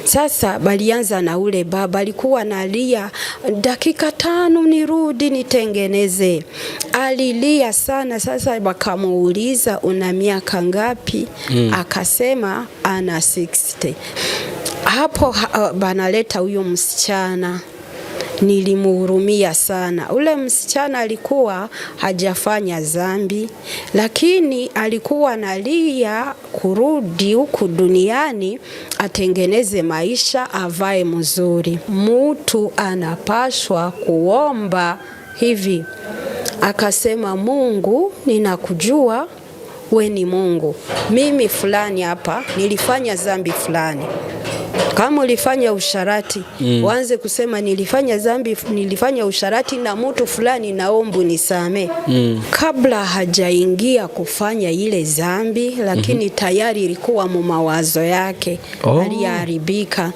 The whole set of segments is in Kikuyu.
Sasa balianza na ule baba alikuwa nalia, dakika 5 nirudi nitengeneze. Alilia sana. Sasa wakamuuliza una miaka ngapi? Akasema ana 60. Hapo banaleta huyo msichana, nilimuhurumia sana. Ule msichana alikuwa hajafanya dhambi, lakini alikuwa analia kurudi huku duniani atengeneze maisha, avae mzuri. Mutu anapashwa kuomba hivi, akasema, Mungu, ninakujua we ni Mungu, mimi fulani hapa nilifanya dhambi fulani. Kama ulifanya usharati, uanze kusema nilifanya dhambi, nilifanya usharati na mtu fulani, naomba nisamee. Kabla hajaingia kufanya ile dhambi, lakini tayari ilikuwa mu mawazo yake. Aliharibika.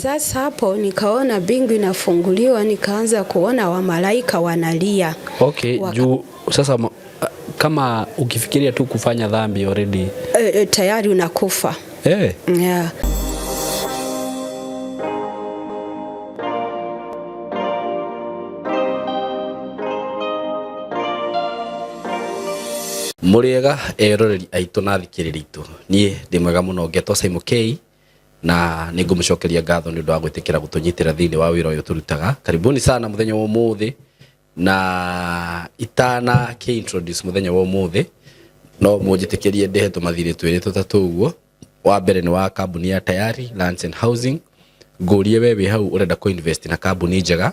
Sasa hapo nikaona mbingu inafunguliwa, nikaanza kuona wamalaika wanalia. Juu sasa kama ukifikiria tu kufanya dhambi already tayari unakufa. Yeah. Mũrĩega eroreri aitũ na athikĩrĩria aitũ, niĩ ndĩ mwega mũno, ngetwo Simon K na nĩ ngũmũcokeria ngatho nĩ ũndũ wa gwĩtĩkĩra gũtũnyitĩra thĩinĩ wa wĩra ũyũ tũrutaga. Karibuni sana mũthenya wa ũmũthĩ, na itana kĩ introduce mũthenya wa ũmũthĩ no mũnjĩtĩkĩrie ndĩhe tũmathirĩ twĩrĩ tũtatũ ũguo. Wa mbere nĩ wa kambuni ya Tayari Lands and Housing. Ngũrie we wĩ hau ũrenda kũ invest na kambuni njega,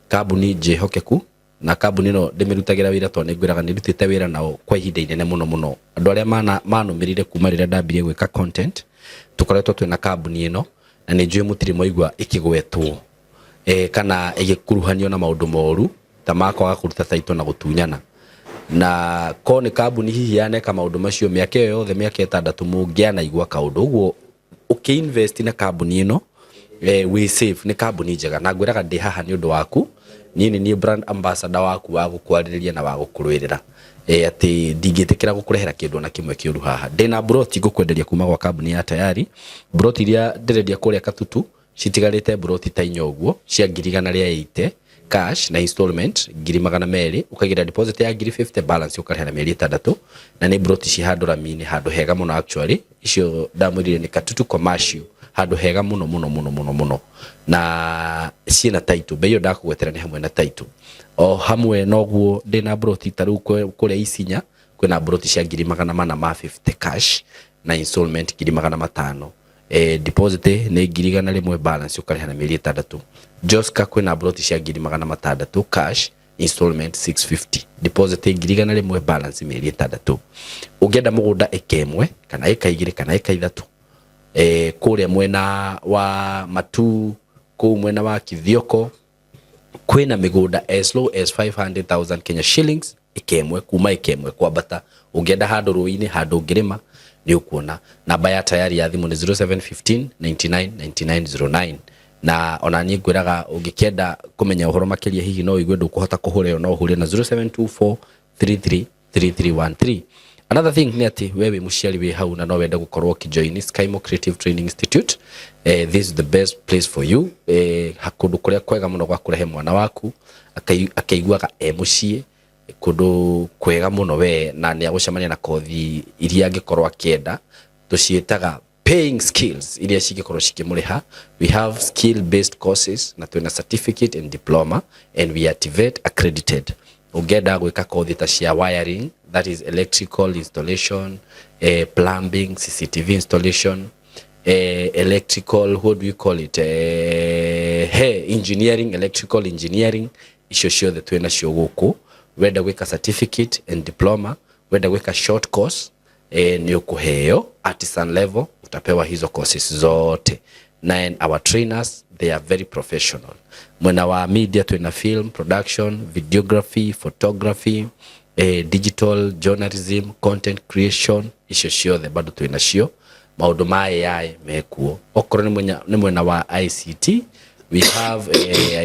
kambuni njĩhokeku, na kambuni ĩno ndĩmĩrutagĩra wĩra tondũ nĩngwĩraga nĩndutĩte wĩra nao kwa ihinda inene mũno mũno. Andũ arĩa manũmĩrĩire kuma rĩrĩa ndambirie gwĩka content, tũkoretwo twĩna kambuni ĩno na nĩ njũĩ mũtirĩ mwaigua ĩkĩgwetwo kana ĩgĩkuruhanio na maũndũ moru ta ma kwaga kũruta title na gũtunyana. Na ko nĩ kambuni hihi yaneka maũndũ macio mĩaka ĩyo yothe, mĩaka 6 mũngĩanaigua kaũndũ. Ũguo ũkĩ-invest na kambuni ĩno wĩ safe, nĩ kambuni njega na ngwĩraga ndĩ haha nĩ ũndũ waku. Niĩ nĩ niĩ brand ambassador waku wa gũkwarĩrĩria na wa gũkũrũĩrĩra, atĩ ndingĩtĩkĩra gũkũrehera kĩndũ ona kĩmwe kĩũru haha. Ndĩna broti ngũkwenderia kuma gwa kambuni ya Tayari, broti iria ndĩrendia kũrĩa Katutu citigarĩte broti ta 4 ũguo cia ngiri igana rĩa 80 cash na installment ngiri magana merĩ, ũkaigĩra deposit ya ngiri 50, balance ũkarĩha na mĩeri 6, na nĩ broti ci handũ rami-inĩ, handũ hega mũno actually. Icio ndamwĩrire nĩ Katutu commercial, handũ hega mũno mũno mũno mũno mũno, na ciĩna title. Bei ĩyo ndakũgwetera nĩ hamwe na title. O hamwe noguo ndĩna broti ta rĩu kũrĩa Isinya kwĩna broti cia ngiri magana mana ma 50 cash na installment ngiri magana matano. Deposit nĩ ngiri igana rĩmwe, balance ũkarĩha na mĩeri 6. Joska kwĩna broti cia ngiri magana matandatũ cash, installment 650, deposit ngiri igana rĩmwe, balance mĩeri 6. Ũngĩenda mũgũnda ĩka 1 kana ĩka 2 kana ĩka 3, kũrĩa mwena wa Matu, kũu mwena wa Kithioko kwĩna mĩgũnda as low as 500,000 Kenya shillings ĩka 1, kuma ĩka 1 kwambata. Ũngĩenda handũ rũĩ-inĩ, handũ ũngĩrĩma, nĩ ũkuona. Namba ya Tayari ya thimũ nĩ 0715 99 99 09. Na ona niĩ ngwĩraga ũngĩkĩenda kũmenya ũhoro makĩria, hihi no ũigue ndũkũhota kũhũra ĩyo, no ũhũre na 0724 33 3313. Another thing nĩ atĩ we wĩ mũciari wĩ hau na no wende gũkorwo ũkĩjoin Skymo Creative Training Institute, this is the best place for you. Kũndũ kũrĩa kwega mũno gwa kũrehe mwana waku akaiguaga e mũciĩ, kũndũ kwega mũno we, na nĩ agũcemania na kothi iria angĩkorwo akĩenda, tũciĩtaga paying skills iria cingĩkorwo cikĩmũrĩha. We have skill based courses na twĩna certificate and diploma and we are TVET accredited. Ũngĩenda gwĩka kothi ta cia wiring, that is electrical installation, plumbing, CCTV installation, electrical, what do you call it, hey, engineering, electrical engineering, icio ciothe twĩ nacio gũkũ. Wenda gwĩka certificate and diploma, wenda gwĩka short course, nĩ ũkũheo artisan level, utapewa hizo courses zote. Na our trainers, they are very professional. Mwena wa media twĩna film production, videography, photography, digital journalism, content creation, icio ciothe bado twĩ nacio. Maũndũ ma AI mekuo. Okorwo nĩ mwena wa ICT, we have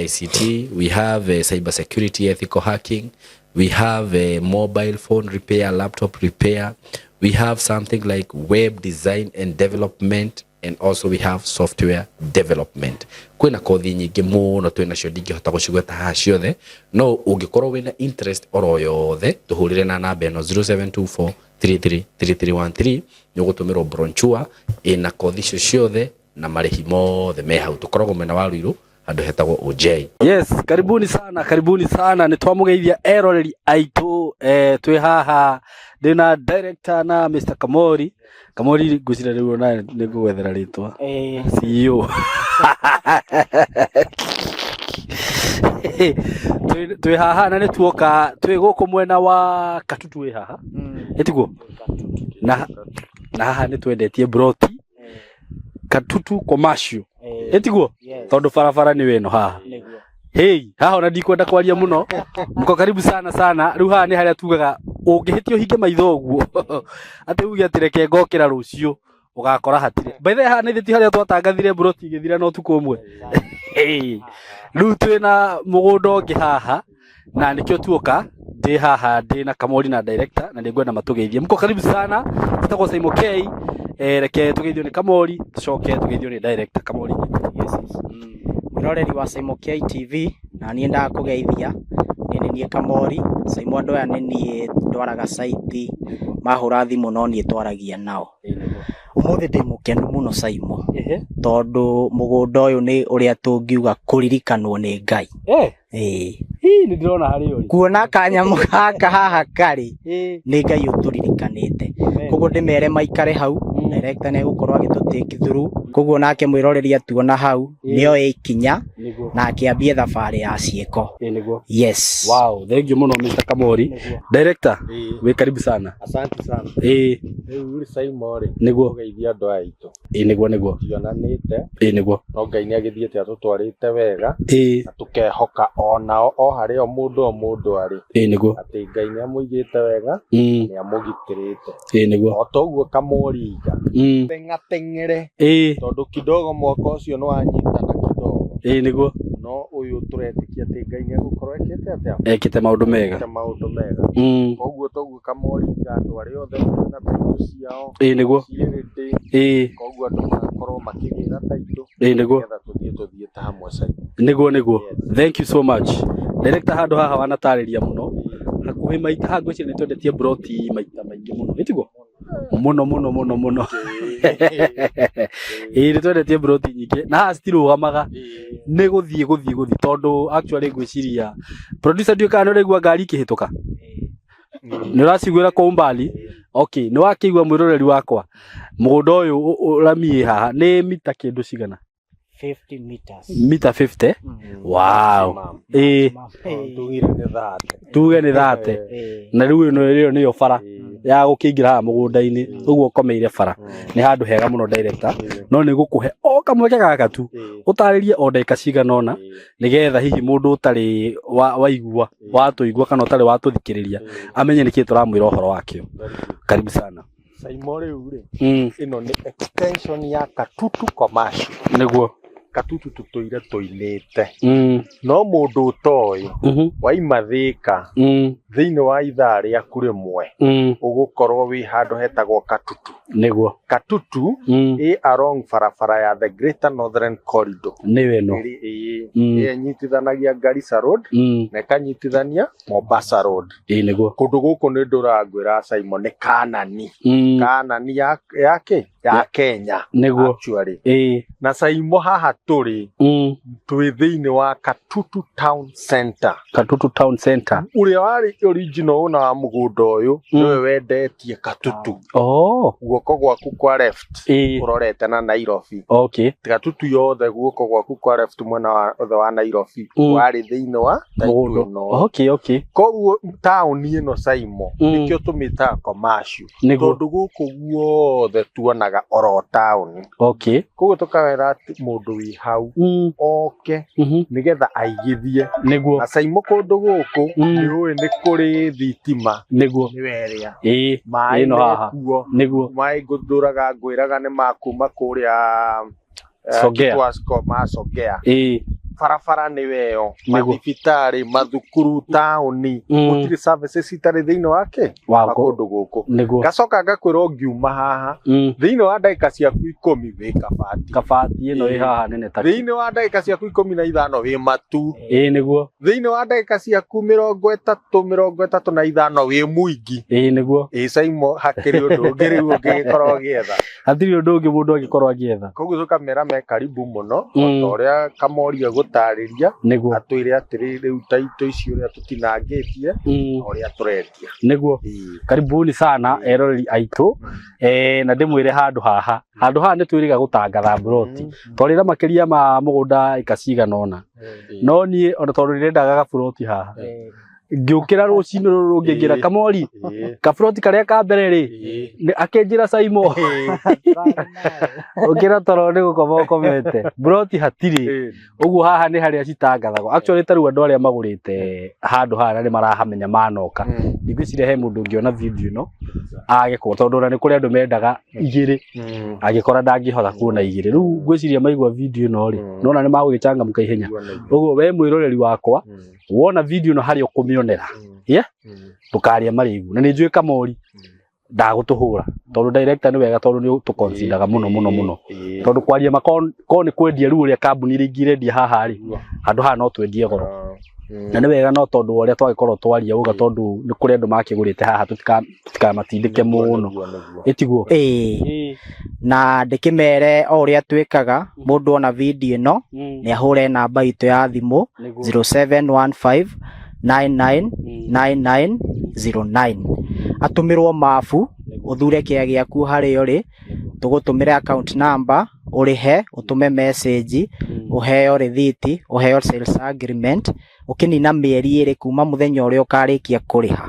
ICT, we have cyber security, ethical hacking, we have mobile phone repair, laptop repair, we have something like web design and development. and also we have software development. Kwina kothi nyingĩ mũno twĩnacio, ndingĩhota gũcigweta haha ciothe, no ũngĩkorwo wĩna interest oro yothe tũhũrĩre na namba ĩno 0724 333313. Nĩ ũgũtũmĩrwo brochure ĩna kothi icio ciothe na marĩhi mothe me hau. Tũkoragwo mwena wa Ruiru handũ hetagwo OJ. Yes, karibuni sana, karibuni sana. Nĩ twamũgeithia eroreri aitũ. Twĩ haha ndĩna director na Mr. Kamori. Kamori, ngwĩciria rĩu ona nĩ ngũgwethera rĩtwa CEO. Twĩ haha na nĩ tuoka twĩ gũkũ mwena wa Katutu, wĩ haha ĩtiguo, na haha nĩ twendetie broti Katutu commercial, ĩtiguo, tondũ barabara nĩ wĩno haha. Hey, haha ona ndikwenda kwaria muno. Mko karibu sana sana. Rĩu haha nĩ harĩa tugaga ũngĩhĩtia ũhinge maitho ũguo atĩ uge atĩ reke ngokĩra rũciũ, ũgakora hatirĩ. By the way, haha nĩ ti harĩa twatangathire broti igĩthira na ũtukũ ũmwe. Hey, rĩu twĩna mũgũnda ũngĩ haha na nĩkĩo tuoka. Ndĩ haha ndĩ na Kamori na director na nĩngwenda matũgeithie. Mko karibu sana. Tũtagwo Simon K. Reke tũgeithio nĩ Kamori, tũcoke tũgeithio nĩ director. Kamori. Yes. Mwĩroreri wa Simon K TV, na niĩ ndakũgeithia. Niĩ nĩ niĩ Kamori Simon. Andũ aya nĩ niĩ ndwaraga site, mahũra thimũ no niĩ twaragia nao. Ũmũthĩ ndĩ mũkenu mũno, Simon, tondũ mũgũnda ũyũ nĩ ũrĩa tũngiuga kũririkanwo nĩ Ngai. Ĩĩ. Hii nĩ ndĩrona harĩa ũrĩ. Kuona kanyamũ gaka haha karĩ, nĩ Ngai ũtũririkanĩte. Koguo ndĩmere maikare hau, director nĩ egũkorwo agĩtũ take through. Koguo nake mwĩroreri atuona hau nĩoe ikinya na akĩambie thabarĩ ya ciĩko. Ĩĩ nĩguo. Yes. Wow, thank you mũno, Mr. Kamori. Director, wĩ karibu sana. Asante sana. Rĩu rĩ, Simon rĩ, ũgeithia andũ aya aitũ. Ĩĩ nĩguo nĩguo. Tionanĩte, Ĩĩ nĩguo. no Ngai nĩ agĩthiĩte atũtwarĩte wega na tũkehoka onao o harĩa o mũndũ o mũndũ arĩ Ĩĩ nĩguo. atĩ Ngai nĩ amũigĩte wega, nĩ amũgitĩrĩte. Ĩĩ nĩguo. O ta ũguo Kamori iga, teng'ateng'ere tondũ kidogo mwaka ũcio nĩ wanyitana kidogo, Ĩĩ nĩguo. no ũyũ tũretĩkia atĩ Ngai nĩ egũkorwo ekĩte atĩa? Ekĩte maũndũ mega. Ekĩte maũndũ mega. Koguo toguo Kamori iga, andũ arĩa othe mena taitũ ciao Ĩĩ nĩguo. ciĩ ready. Koguo andũ magakorwo makĩgĩra taitũ Ĩĩ nĩguo. nĩgetha tũthiĩ tũthiĩte hamwe, Simon. Nĩguo nĩguo. Thank you so much. Director, handũ haha wanatarĩria mũno. Hakuhĩ maita haha ngwĩciria nĩ twendetie broti maita maingĩ mũno. Ĩtiguo? Mũno mũno mũno mũno. Ĩĩ, nĩ twendetie broti nyingĩ na haha citirũgamaga, nĩ gũthiĩ gũthiĩ gũthiĩ, tondũ actually ngwĩciria, producer, ndiũĩ kana nĩ ũraigua ngari ikĩhĩtũka, nĩ ũraciguĩra kwa umbali. Okay, nĩ wakĩigua mwĩroreri wakwa, mũgũnda ũyũ ũramiĩ haha nĩ mita kĩndũ cigana? 50 meters. Mita 50. Wow, ĩĩ. Tugire nĩ 30. Tuge nĩ 30. Na rĩu ĩno ĩyo nĩyo bara ya gũkĩingĩra haha mũgũnda-inĩ, ũguo ũkomeire bara. Nĩ handũ hega mũno, director, no nĩ gũkũhe o kamweke gaka tu ũtarĩrie o ndagĩka cigana ũna, nĩgetha hihi mũndũ ũtarĩ waigua watũigua kana ũtarĩ watũthikĩrĩria amenye nĩkĩĩ tũramwĩra ũhoro wakĩo. Karibu sana. Simon, rĩu rĩ, ĩno nĩ extension ya Katutu commercial. Katutu tũtũire tũinĩte, no mũndũ ũtoĩ, waima Thĩka, thĩinĩ wa ithaa rĩaku rĩmwe ũgũkorwo wĩ handũ hetagwo Katutu. Katutu ĩ along barabara ya the Greater Northern Corridor. Nĩyo ĩno. Ĩrĩ ĩĩ ĩnyitithanagia Garissa Road na ĩkanyitithania Mombasa Road. Ĩĩ nĩguo. Kũndũ gũkũ nĩ ndũrangwĩra, Simon, nĩ Kanani. Kanani ya kĩ ya Kenya actually. Na Simon, haha tũrĩ, twĩ thĩinĩ wa Katutu Town Center. Katutu Town Center. Ũrĩa warĩ original owner wa mũgũnda ũyũ nĩwe wendetie Katutu. Guoko gwaku kwa left ũrorete na Nairobi. Katutu yothe, guoko gwaku kwa left, mwena wa othe wa Nairobi, warĩ thĩinĩ wa title Mũgũnda. ĩno. Koguo taũni ĩno, Simon, nĩkĩo tũmĩtaga commercial, tondũ gũkũ guothe tuonaga oro taũni. Koguo tũkawĩra atĩ mũndũ wĩ hau oke nĩgetha aigithie. Na Simon, kũndũ gũkũ nĩ ũĩ nĩ kũrĩ thitima, nĩwe ĩrĩa maĩ Ĩno haha. mekuo. Maĩ ngũthũraga ngwĩraga nĩ makuma kũrĩa Songea. Kitwasco ma Songea. Barabara nĩ weyo, mathibitarĩ, mathukuru, taũni, gũtirĩ services itarĩ thĩinĩ wake wa kũndũ gũkũ. Ngacoka ngakwĩra ũngiuma haha thĩinĩ wa ndagĩka ciaku 10 wĩ Kabati. Kabati ĩno ĩ haha nene ta thĩinĩ wa ndagĩka ciaku 15 wĩ Matu. Ĩĩ nĩguo. Thĩinĩ wa ndagĩka ciaku 30 35 wĩ Mwingi. Ĩĩ nĩguo. Ĩĩ Saimo, hakĩrĩ ũndũ ũngĩ rĩu ũngĩgĩkorwo ũgĩetha. Hatirĩ ũndũ ũngĩ mũndũ angĩkorwo agĩetha. Koguo tũkamera me karibu mũno, o ta ũrĩa Kamori egũtarĩria, atwĩre atĩrĩ rĩu taito ici ũrĩa tũtinangĩtie na ũrĩa tũrendia. Nĩguo. Karibuni sana eroreri aitũ, na ndĩmwĩre handũ haha nĩ twĩrĩga gũtangatha mburoti twarĩra makĩria ma mũgũnda ĩka cigana ũna, no niĩ ona tondũ ndĩrendaga gaburoti haha ngĩũkĩra rũcinĩ rũrũ rũngĩ ngĩra Kamori kaburoti karĩa ka mbere rĩ akĩnjĩra Saimo ũkĩra toro nĩ gũkoma ũkomete mburoti hatirĩ. Ũguo haha nĩ harĩa citangathagwo. Actually ta rĩu andũ arĩa magũrĩte handũ haha na nĩ marahamenya manoka, ngwĩciria he mũndũ ũngĩona video ĩno age kuona, tondũ ona nĩ kũrĩ andũ mendaga igĩrĩ angĩkora ndangĩhota kuona igĩrĩ. Rĩu ngwĩciria maigua video ĩno rĩ, nona nĩ magũgĩcangamũka ihenya. Ũguo we mwĩroreri wakwa wona video ĩno harĩa ũkũmĩonera, ndũkarĩe marĩgu. Na nĩ njũĩ Kamori ndagũtũhũra tondũ director nĩ wega, tondũ nĩ tũconsideraga mũno mũno mũno, tondũ kwaria ko nĩ kwendia rĩu ũrĩa kambuni iria ingĩ irendia haha rĩ, handũ haha no twendie goro. Na nĩ wega no tondũ ũrĩa twagĩkorwo twaria uga, tondũ nĩ kũrĩ andũ makĩgũrĩte haha, tũtikamatindĩke mũno. Ĩtiguo? Ĩĩ. Na ndĩkĩmere o ũrĩa twĩkaga, mũndũ ona video ĩno nĩ ahũre namba itũ ya thimũ 0715 999909, atũmĩrwo mabu, ũthure kĩa gĩaku harĩa ũrĩ, tũgũtũmĩre account number, ũrĩhe, ũtũme message, ũheo rĩthiti, ũheo sales agreement, ũkĩnina mĩeri 2 kuma mũthenya ũrĩa ũkarĩkia kũrĩha,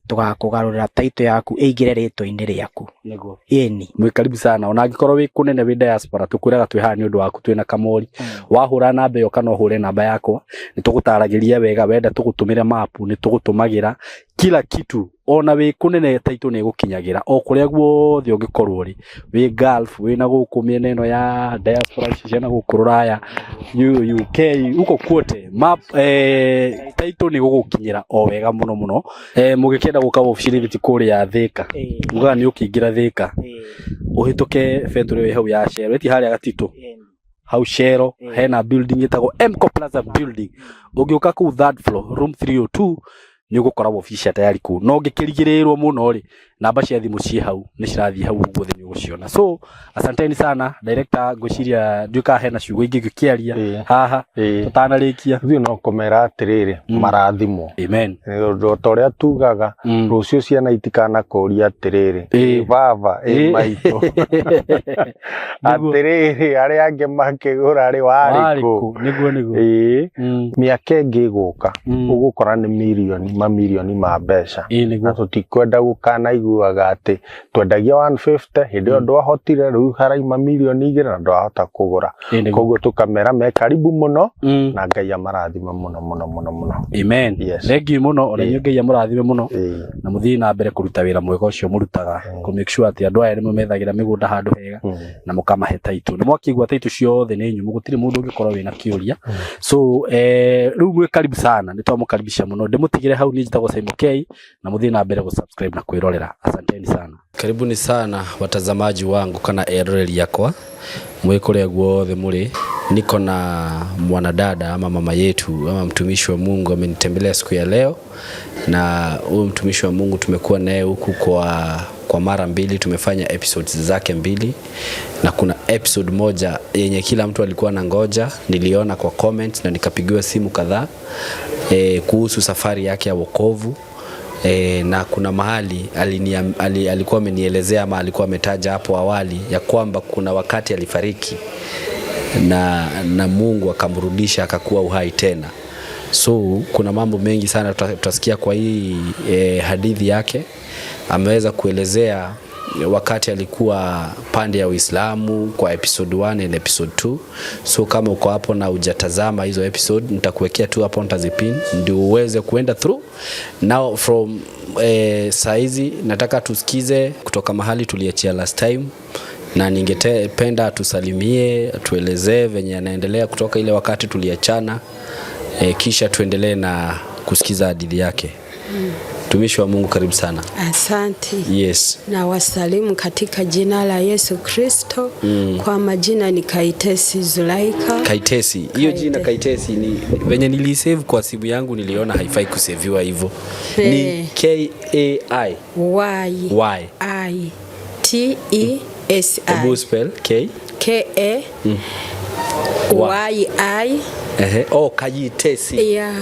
tũgakũgarũrĩra title yaku ĩingĩre rĩtwa-inĩ rĩaku. Nĩguo. Ĩni. Mwĩ karibu sana. Ona angĩkorwo wĩ kũnene wĩ diaspora, tũkwĩraga twĩ haha nĩ ũndũ waku, twĩna Kamori. Wahũra namba ĩyo kana ũhũre namba yakwa, nĩ tũgũtaragĩria wega. Wenda tũgũtũmĩre mapu, nĩ tũgũtũmagĩra kila kitu. Ona wĩ kũnene taitũ nĩ ĩgũkinyagĩra o kũrĩa guothe ũngĩkorwo ũrĩ, wĩ Gulf, wĩ na gũkũ mĩena ĩno ya diaspora ici cia na gũkũ Rũraya, UK, huko kwote map, taitũ nĩ gũgũkinyĩra o wega mũno mũno. Mũgĩkĩenda gũka wabici-inĩ ti kũrĩa Thĩka, ugaga nĩ ũkĩingĩra Thĩka ũhĩtũke betũrĩ ĩyo hau ya Shell, ĩti harĩa Gatitũ hau Shell hena building ĩtagwo Mco Plaza building. Ũngĩũka kũu third floor room 302 nĩ ũgũkora wabici cia tayari kũu. No ũngĩkĩrigĩrĩrwo mũno rĩ, namba cia thimũ ciĩ hau nĩ cirathiĩ hau ũguo thĩ nĩ ũgũciona. So asanteni sana director, ngwĩciria ndiũĩ kana hena ciugo ingĩ ngĩkĩaria haha tũtanarĩkia. Ithuĩ no kũmera atĩrĩrĩ, marathimwo. Amen. Ũndũ ta ũrĩa tugaga, rũciũ ciana itikanakũria atĩrĩrĩ, ĩ baba, ĩ maitũ, atĩrĩrĩ arĩa angĩ makĩgũra rĩ warĩ kũ? Nĩguo nĩguo. Ĩĩ, mĩaka ĩngĩ ĩgũka ũgũkora nĩ mirioni mamirioni ma mbeca. Na tũtikwenda gũkanaiguaga atĩ twendagia 150 hĩndĩ ĩyo ndwahotire, rĩu haraima mirioni 2 na ndwahota kũgũra. Koguo tũkamera me karibu mũno, na Ngai amarathime mũno mũno mũno mũno. Amen. Yes. Thank you mũno, ona inyuĩ Ngai amũrathime mũno, na mũthiĩ na mbere kũruta wĩra mwega ũcio mũrutaga, kũ make sure atĩ andũ aya nĩ mũmethagĩra mĩgũnda handũ hega na mũkamahe taitũ. Nĩ mwakĩigua taitũ ciothe nĩ nyũmũ, gũtirĩ mũndũ ũngĩkorwo wĩna kĩũria. So rĩu mwĩ karibu sana, nĩ twamũkaribisha mũno. Ndĩmũtigĩre hau, niĩ njĩtagwo Saimo K, na mũthiĩ na mbere gũ-subscribe na kwĩrorera. Asanteni sana. Karibuni sana watazamaji wangu kana eroreri yakwa, mwĩ kũrĩa guothe mũrĩ. Niko na mwanadada ama mama yetu ama mtumishi wa Mungu amenitembelea siku ya leo, na huyu mtumishi wa Mungu tumekuwa naye huku kwa mara mbili, tumefanya episodes zake 2, na kuna episode moja yenye kila mtu alikuwa anangoja, niliona kwa comments na nikapigiwa simu kadhaa kuhusu safari yake ya wokovu. Na kuna mahali alikuwa amenielezea ama alikuwa ametaja hapo awali ya kwamba kuna wakati alifariki na Mungu akamrudisha akakuwa uhai tena. So kuna mambo mengi sana tutasikia kwa hii hadithi yake. Ameweza kuelezea wakati alikuwa pande ya Uislamu kwa episode 1 and episode 2. So kama uko hapo na hujatazama hizo episode, nitakuwekea tu hapo, nitazipin ndio uweze kuenda through. Now from saizi nataka tusikize kutoka mahali tuliachia last time. Na ningependa atusalimie, atuelezee venye anaendelea kutoka ile wakati tuliachana, kisha tuendelee na kusikiza hadithi yake. Mtumishi wa Mungu, karibu sana. Asante. Yes. Na wasalimu katika jina la Yesu Kristo. Kwa majina ni Kaitesi Zulaika. Kaitesi. Hiyo jina Kaitesi ni venye nilisave kwa simu yangu, niliona haifai kuseviwa hivyo. Ni K A I Y Y I T E S I. Hebu spell K K A Y I. Ehe. Oh, Kaitesi. Yeah.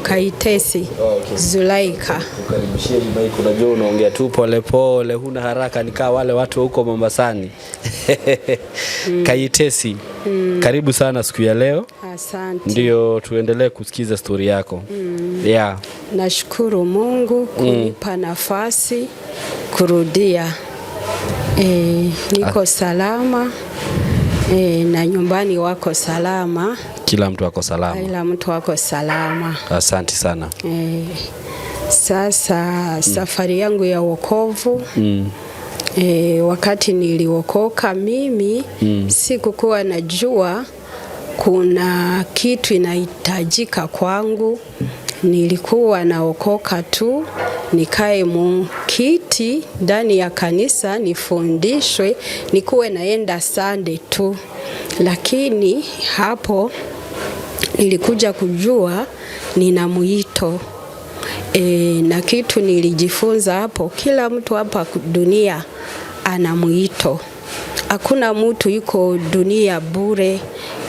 Kaitesi. Oh, okay. Zulaika. Ukaribishie hii mic, unajua unaongea tu pole pole, huna haraka, nikaa wale watu huko Mombasani. Kaitesi. Karibu sana siku ya leo. Asante. Ndio tuendelee kusikiza story yako. Yeah. Nashukuru Mungu kunipa nafasi kurudia. Niko salama. Na nyumbani wako salama. Kila mtu ako salama. Kila mtu ako salama. Asante sana. Sasa safari yangu ya wokovu wakati niliokoka mimi sikukuwa najua kuna kitu inahitajika kwangu. Nilikuwa naokoka tu, nikae mukiti ndani ya kanisa nifundishwe, nikuwe naenda Sunday tu. Lakini hapo nilikuja kujua nina mwito. Na kitu nilijifunza hapo, kila mtu hapa dunia ana mwito. Hakuna mtu yuko dunia bure.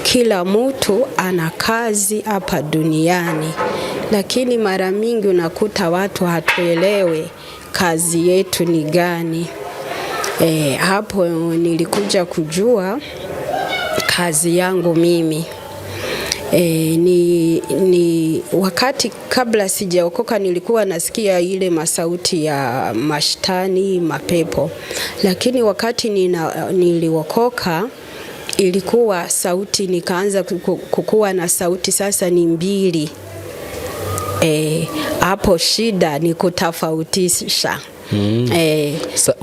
Kila mtu ana kazi hapa duniani. Lakini mara mingi unakuta watu hatuelewe kazi yetu ni gani. Hapo nilikuja kujua kazi yangu mimi. Ni wakati kabla sijaokoka nilikuwa nasikia ile masauti ya mashtani, mapepo. Lakini wakati niliokoka ilikuwa sauti, nikaanza kukuwa na sauti sasa ni mbili. Hapo shida ni kutofautisha.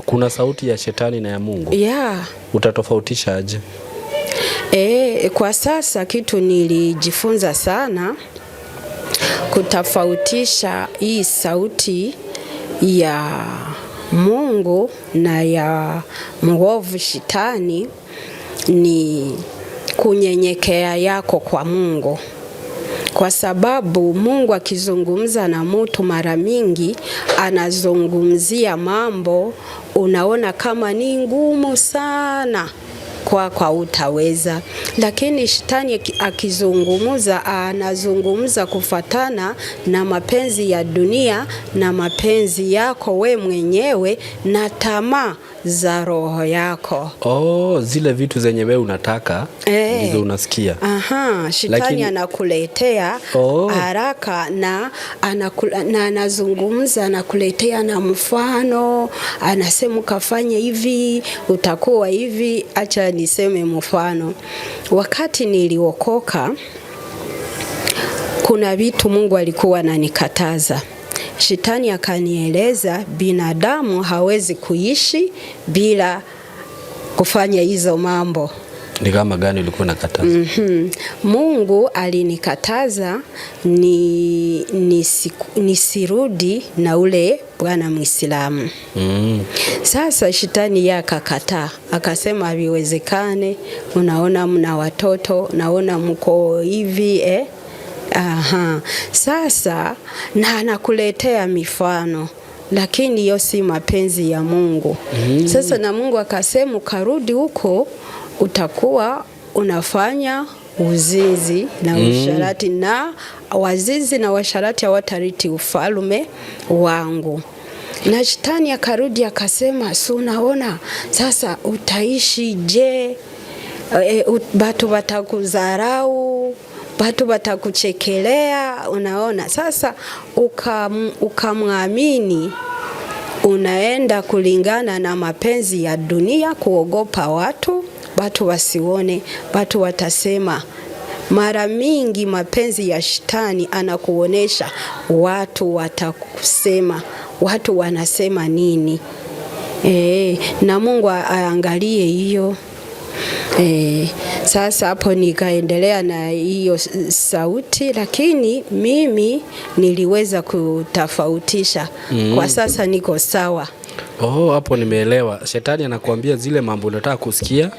Kuna sauti ya shetani na ya Mungu. Yeah. Utatofautisha aje? Kwa sasa kitu nilijifunza sana kutofautisha hii sauti ya Mungu na ya mwovu shetani ni kunyenyekea yako kwa Mungu. Kwa sababu Mungu akizungumza na mtu mara mingi anazungumzia mambo unaona kama ni ngumu sana kwa utaweza. Lakini shetani akizungumza anazungumza kufatana na mapenzi ya dunia na mapenzi yako we mwenyewe na tamaa za roho yako. Oh, zile vitu zenye wewe unataka ndizo unasikia. Aha, shetani anakuletea haraka na anazungumza, anakuletea na mfano, anasema kafanye hivi, utakuwa hivi. Acha niseme mfano. Wakati niliokoka kuna vitu Mungu alikuwa ananikataza. Shetani akanieleza binadamu hawezi kuishi bila kufanya hizo mambo. Ni kama gani ulikuwa unakataza? Mungu alinikataza nisirudi na ule bwana Muislamu. Sasa shetani yakakataa, akasema haviwezekane, unaona mna watoto, naona mko hivi Aha. Sasa na anakuletea mifano, lakini hiyo si mapenzi ya Mungu. Sasa na Mungu akasema ukarudi huko utakuwa unafanya uzinzi na usharati, na wazinzi na washarati hawatariti ufalme wangu. Na shetani akarudi akasema, si unaona sasa utaishi je? Watu watakudharau, watu watakuchekelea, unaona. Sasa ukamwamini, unaenda kulingana na mapenzi ya dunia, kuogopa watu, watu wasione, watu watasema. Mara mingi mapenzi ya shetani anakuonesha watu watakusema, watu wanasema nini. Na Mungu aangalie hiyo. Sasa hapo nikaendelea na hiyo sauti, lakini mimi niliweza kutofautisha. Kwa sasa niko sawa. Oh, hapo nimeelewa. Shetani anakuambia zile mambo unataka kusikia,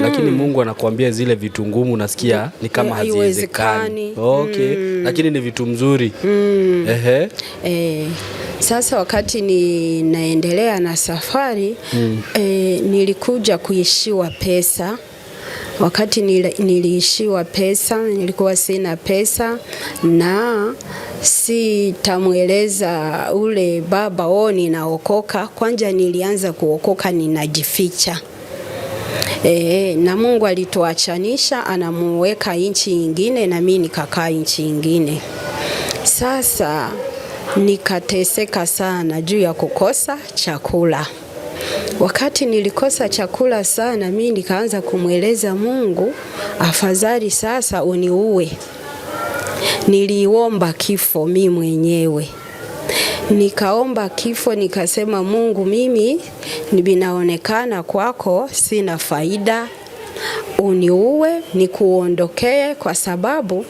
lakini Mungu anakuambia zile vitu ngumu unasikia ni kama haziwezekani. Haiwezekani. Okay, lakini ni vitu mzuri. Ehe. Sasa wakati ninaendelea na safari, nilikuja kuishiwa pesa. Wakati niliishiwa pesa, nilikuwa sina pesa na sitamweleza ule baba ninaokoka. Kwanza nilianza kuokoka ninajificha. Na Mungu alituachanisha, anamuweka nchi nyingine na mimi nikakaa nchi nyingine. Sasa nikateseka sana juu ya kukosa chakula. Wakati nilikosa chakula sana, mimi nikaanza kumweleza Mungu, afadhali sasa uniue. Niliomba kifo mimi mwenyewe. Nikaomba kifo, nikasema Mungu, mimi ninaonekana kwako sina faida, uniue nikuondokee, kwa sababu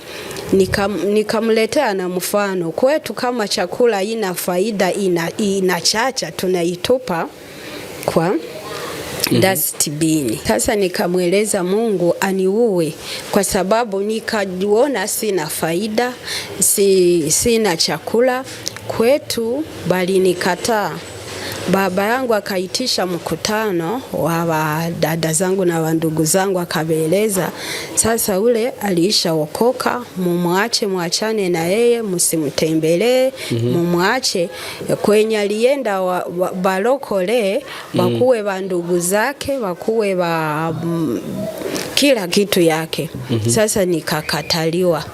nikamletea na mfano kwetu, kama chakula ina faida inachacha tunaitupa kwa dustbin. Sasa nikamweleza Mungu aniue kwa sababu nikajiona sina faida, sina chakula kwetu, bali nikataa. Baba yangu akaitisha mkutano wa dada zangu na wandugu zangu, akaeleza sasa ule aliishaokoka, mumwache, mwachane na yeye, msimtembelee, mumwache kwenye alienda balokole, wakuwe wa ndugu zake, wakuwe wa kila kitu yake. Sasa nikakataliwa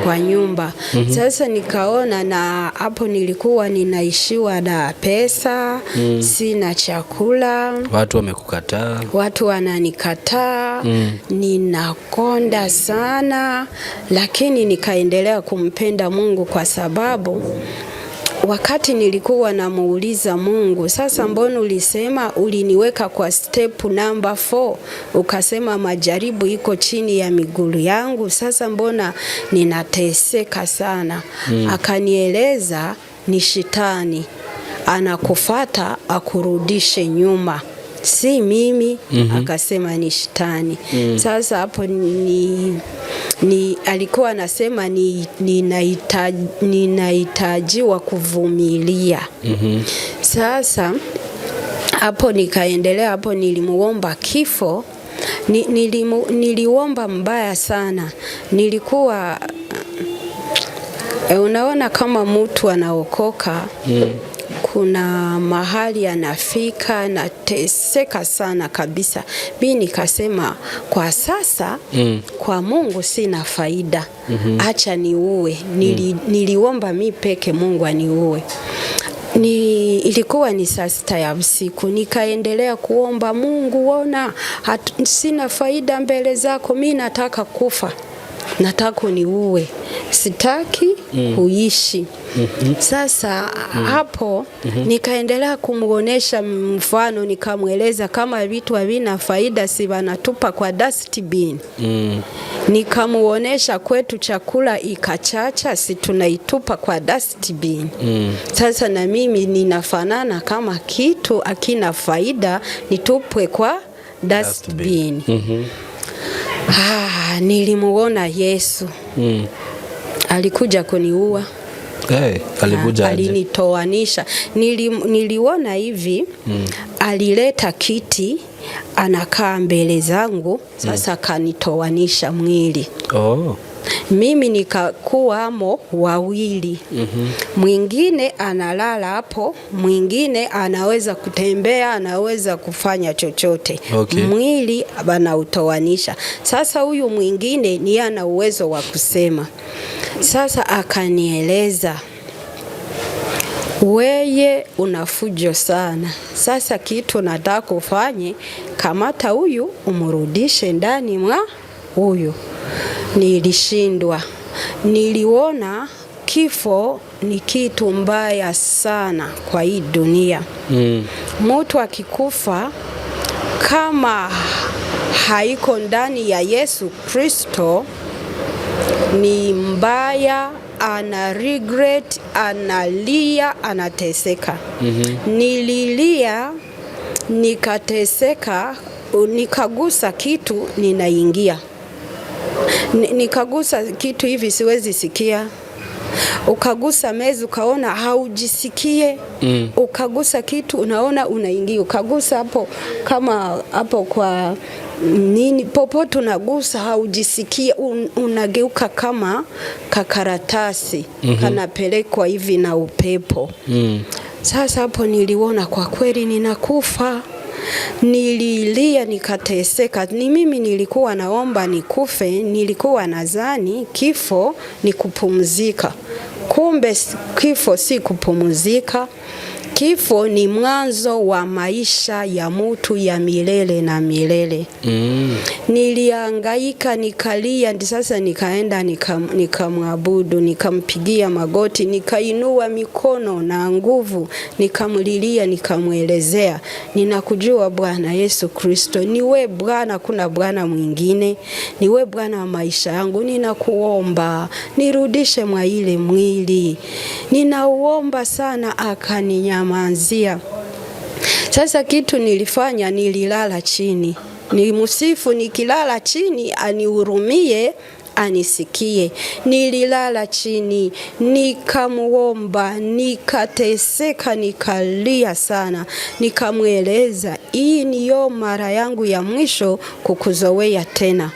kwa nyumba. Sasa nikaona, na hapo nilikuwa ninaishiwa na pesa, sina chakula, watu wamekukataa, watu wananikataa, ninakonda sana, lakini nikaendelea kumpenda Mungu kwa sababu wakati nilikuwa namuuliza Mungu, sasa mbona ulisema uliniweka kwa step number 4, ukasema majaribu iko chini ya miguu yangu, sasa mbona ninateseka sana? Akanieleza ni shetani anakufata akurudishe nyuma, si mimi. Akasema ni shetani. Sasa hapo ni alikuwa anasema ninahitajiwa kuvumilia. Sasa hapo nikaendelea, hapo nilimuomba kifo. Niliomba mbaya sana. Nilikuwa unaona kama mtu anaokoka, kuna mahali anafika nateseka sana kabisa. Mimi nikasema kwa sasa kwa Mungu sina faida, acha niue. Niliomba mi peke Mungu aniue. Ilikuwa ni saa 6 ya usiku, nikaendelea kuomba Mungu, ona sina faida mbele zako, mi nataka kufa, nataka niue, sitaki kuishi. Sasa hapo nikaendelea kumuonesha mfano, nikamweleza kama vitu havina faida si wanatupa kwa dustbin. Nikamuonesha kwetu chakula ikachacha, si tunaitupa kwa dustbin. Sasa na mimi ninafanana kama kitu akina faida nitupwe kwa dustbin. Nilimuona Yesu. Alikuja kuniua. Hey, alikuja aje? Alinitoanisha. Niliona hivi, alileta kiti anakaa mbele zangu, sasa kanitoanisha mwili. Mimi nikakuwamo wawili. Mwingine analala hapo, mwingine anaweza kutembea, anaweza kufanya chochote. Mwili anautoanisha. Sasa huyu mwingine ni ana uwezo wa kusema. Sasa akanieleza, weye unafujo sana. Sasa kitu nataka kufanye, kamata huyu umrudishe ndani mwa huyu. Nilishindwa. Niliona Kifo ni kitu mbaya sana kwa hii dunia. Mtu akikufa kama haiko ndani ya Yesu Kristo ni mbaya, ana regret, analia, anateseka. Nililia nikateseka, nikagusa kitu ninaingia, nikagusa kitu hivi siwezi sikia. Ukagusa meza ukaona haujisikie. Ukagusa kitu unaona unaingia, ukagusa hapo kama hapo kwa nini, popote unagusa haujisikie, unageuka kama kakaratasi kanapelekwa hivi na upepo. Sasa hapo niliona kwa kweli ninakufa. Nililia nikateseka. Ni mimi nilikuwa naomba nikufe, nilikuwa nadhani kifo ni kupumzika. Kumbe kifo si kupumzika. Kifo ni mwanzo wa maisha ya mtu ya milele na milele. Nilihangaika, nikalia, ndi sasa nikaenda nikamwabudu, nikampigia magoti, nikainua mikono na nguvu, nikamlilia, nikamwelezea, ninakujua Bwana Yesu Kristo, ni we Bwana, kuna Bwana mwingine, ni we Bwana wa maisha yangu, ninakuomba nirudishe mwa ile mwili, ninauomba sana. Akaninyamazia. Sasa kitu nilifanya, nililala chini, nimsifu nikilala chini anihurumie, anisikie. Nililala chini nikamuomba, nikateseka, nikalia sana, nikamweleza hii niyo mara yangu ya mwisho kukuzoea tena.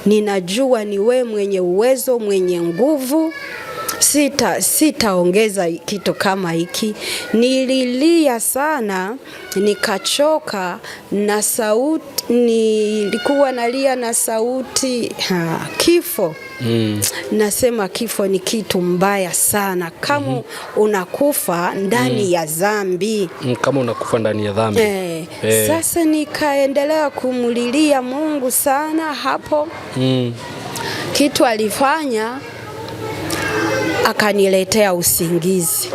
Ninajua ni we mwenye uwezo, mwenye nguvu, sitaongeza kitu kama hiki. Nililia sana nikachoka, na sauti nilikuwa nalia na sauti kifo. Nasema kifo ni kitu mbaya sana kama unakufa ndani ya dhambi. Kama unakufa ndani ya dhambi. Sasa nikaendelea kumulilia Mungu sana hapo. Kitu alifanya, akaniletea usingizi,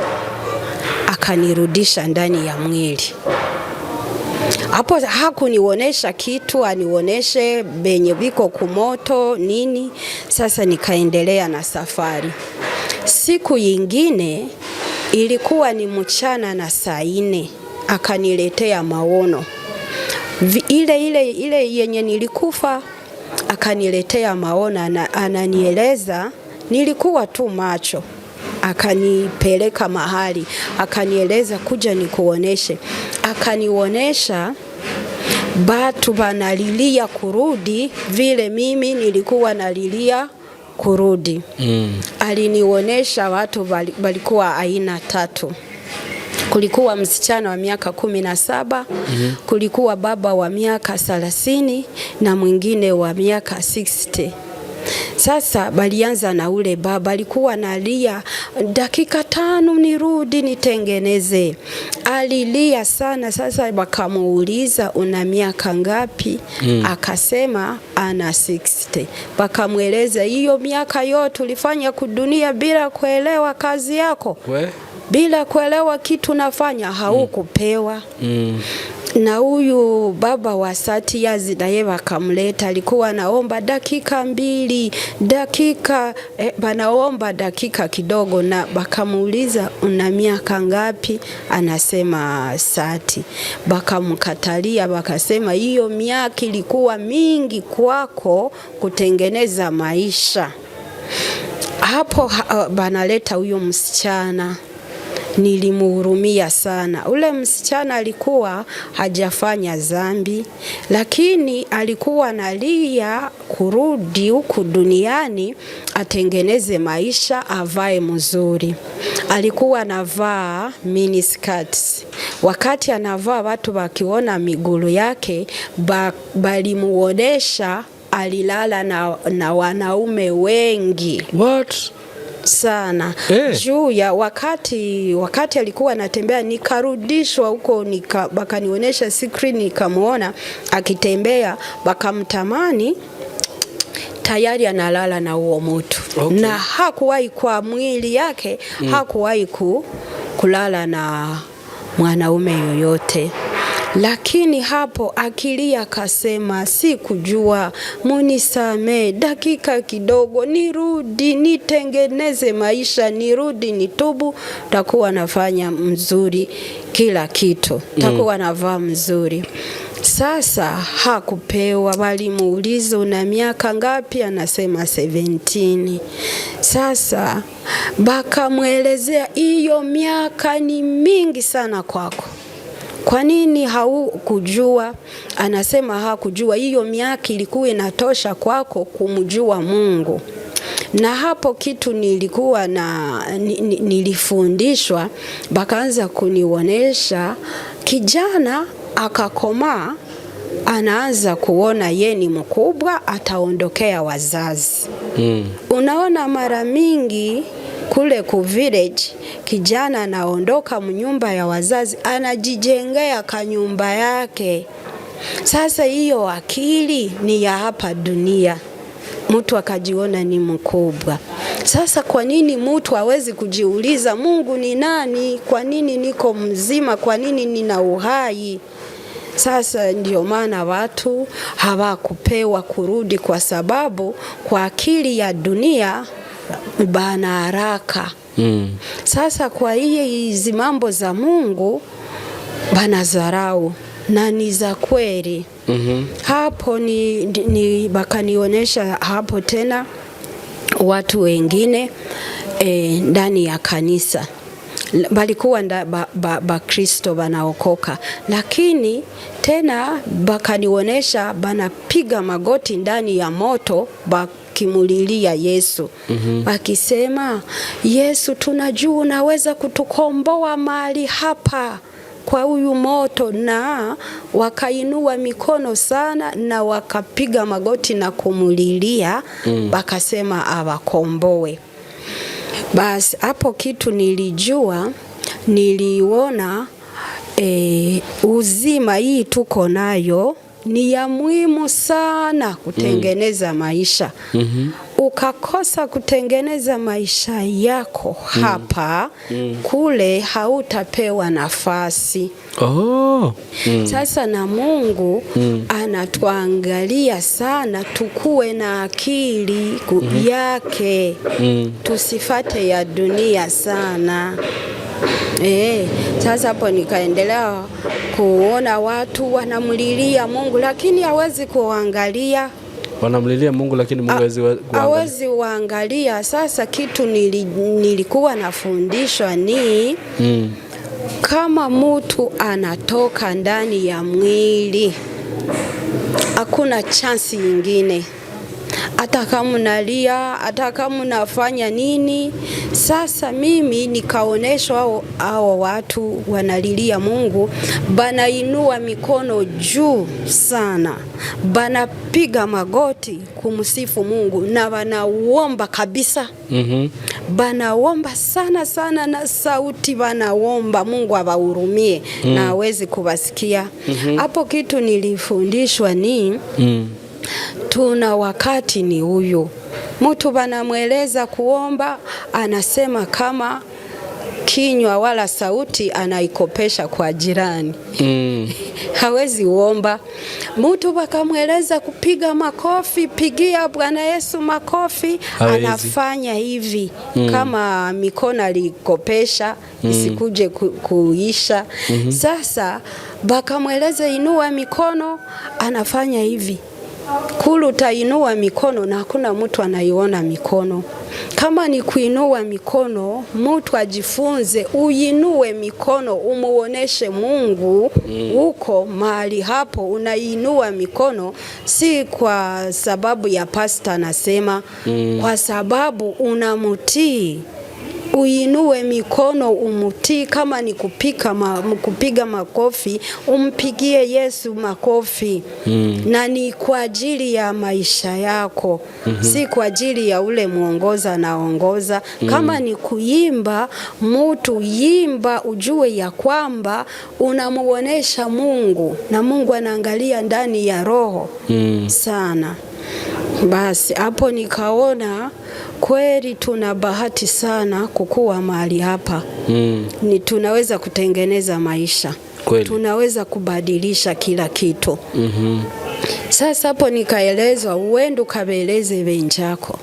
akanirudisha ndani ya mwili. Hapo hakunionyesha kitu, anionyeshe benye biko kumoto nini. Sasa nikaendelea na safari. Siku yingine ilikuwa ni mchana na saa 4, akaniletea maono. Ile yenye nilikufa, akaniletea maono na ananieleza, nilikuwa tu macho. Akanipeleka mahali, akanieleza kuja nikuoneshe. Akanionyesha batu banalilia kurudi vile mimi nilikuwa nalilia kurudi. Alinionyesha watu walikuwa aina tatu. Kulikuwa msichana wa miaka 17, kulikuwa baba wa miaka 30 na mwingine wa miaka 60. Sasa balianza na ule baba, alikuwa analia dakika 5 nirudi nitengeneze. Alilia sana. Sasa wakamuuliza una miaka ngapi? Akasema ana 60. Wakamweleza hiyo miaka yote ulifanya kudunia bila kuelewa kazi yako. Bila kuelewa kitu nafanya, haukupewa. Na huyu baba wa Satiazi naye wakamleta, alikuwa anaomba dakika 2, dakika banaomba dakika kidogo, na bakamuuliza una miaka ngapi? Anasema 30. Bakamkatalia, bakasema hiyo miaka ilikuwa mingi kwako kutengeneza maisha. Hapo banaleta huyo msichana. Nilimuhurumia sana. Ule msichana alikuwa hajafanya dhambi, lakini alikuwa analia kurudi huku duniani atengeneze maisha, avae mzuri. Alikuwa anavaa mini skirts. Wakati anavaa watu wakiona miguu yake, balimuonesha alilala na wanaume wengi. What? Sana. Juu ya wakati alikuwa anatembea, nikarudishwa huko, bakanionyesha screen, nikamuona akitembea, bakamtamani. Tayari analala na huo mtu. Na hakuwahi kwa mwili yake, hakuwahi kulala na mwanaume yoyote. Lakini hapo akili akasema, sikujua, munisamee, dakika kidogo, nirudi nitengeneze maisha, nirudi nitubu, takuwa nafanya mzuri kila kitu, takuwa navaa mzuri. Sasa hakupewa, walimuuliza una miaka ngapi? Anasema 17. Sasa bakamwelezea hiyo miaka ni mingi sana kwako, kwa nini haukujua? Anasema hakujua, hiyo miaka ilikuwa inatosha kwako kumjua Mungu. Na hapo kitu nilikuwa na nilifundishwa, bakaanza kunionyesha kijana akakomaa, anaanza kuona ye ni mkubwa, ataondokea wazazi. Unaona mara mingi kule ku village kijana anaondoka mnyumba ya wazazi, anajijengea kanyumba yake. Sasa hiyo akili ni ya hapa dunia, mtu akajiona ni mkubwa. Sasa kwa nini mtu hawezi kujiuliza Mungu ni nani? Kwa nini niko mzima? Kwa nini nina uhai? Sasa ndio maana watu hawakupewa kurudi, kwa sababu kwa akili ya dunia bana haraka. Sasa kwa hiyo hizi mambo za Mungu bana dharau na ni za kweli. Hapo ni bakanionyesha hapo tena watu wengine ndani ya kanisa balikuwa Bakristo banaokoka, lakini tena bakanionyesha banapiga magoti ndani ya moto bakimulilia Yesu. Bakisema, Yesu, tunajua unaweza kutukomboa mahali hapa kwa huyu moto. Na wakainua mikono sana na wakapiga magoti na kumulilia, bakasema awakomboe. Basi hapo kitu nilijua, niliona uzima hii tuko nayo ni ya muhimu sana kutengeneza maisha. Ukakosa kutengeneza maisha yako hapa, kule hautapewa nafasi. Sasa na Mungu anatuangalia sana tukue na akili yake. Tusifate ya dunia sana. Sasa hapo nikaendelea kuona watu wanamlilia Mungu, lakini hawezi kuangalia. Wanamlilia Mungu lakini Mungu hawezi kuangalia. Hawezi kuangalia. Sasa kitu nilikuwa nafundishwa ni kama mtu anatoka ndani ya mwili, hakuna chance nyingine. Hata kama unalia, hata kama unafanya nini. Sasa mimi nikaoneshwa hao watu wanalilia Mungu, banainua mikono juu sana, banapiga magoti kumsifu Mungu na wanauomba kabisa. Banaomba sana sana na sauti, banaomba Mungu awahurumie na aweze kuwasikia. Hapo kitu nilifundishwa ni tuna wakati ni huyu mtu banamweleza kuomba, anasema kama kinywa wala sauti anaikopesha kwa jirani. Hawezi uomba. Mtu bakamweleza kupiga makofi, pigia Bwana Yesu makofi, Hawezi. Anafanya hivi kama mikono alikopesha isikuje kuisha. Sasa bakamweleza inua mikono, anafanya hivi. Kulu tainua mikono na hakuna mtu anaiona mikono. Kama ni kuinua mikono, mtu ajifunze uinue mikono, umuoneshe Mungu uko mahali hapo unainua mikono, si kwa sababu ya pastor anasema, kwa sababu unamtii. Uinue mikono umutii. Kama ni kupiga makofi, umpigie Yesu makofi. Na ni kwa ajili ya maisha yako, si kwa ajili ya ule muongoza naongoza. Kama ni kuimba, mtu yimba ujue ya kwamba unamuonesha Mungu, na Mungu anaangalia ndani ya roho sana. Basi hapo nikaona kweli tuna bahati sana kukuwa mahali hapa. Ni tunaweza kutengeneza maisha. Kweli. Tunaweza kubadilisha kila kitu. Sasa hapo nikaelezwa uende ukabeleze wenzako.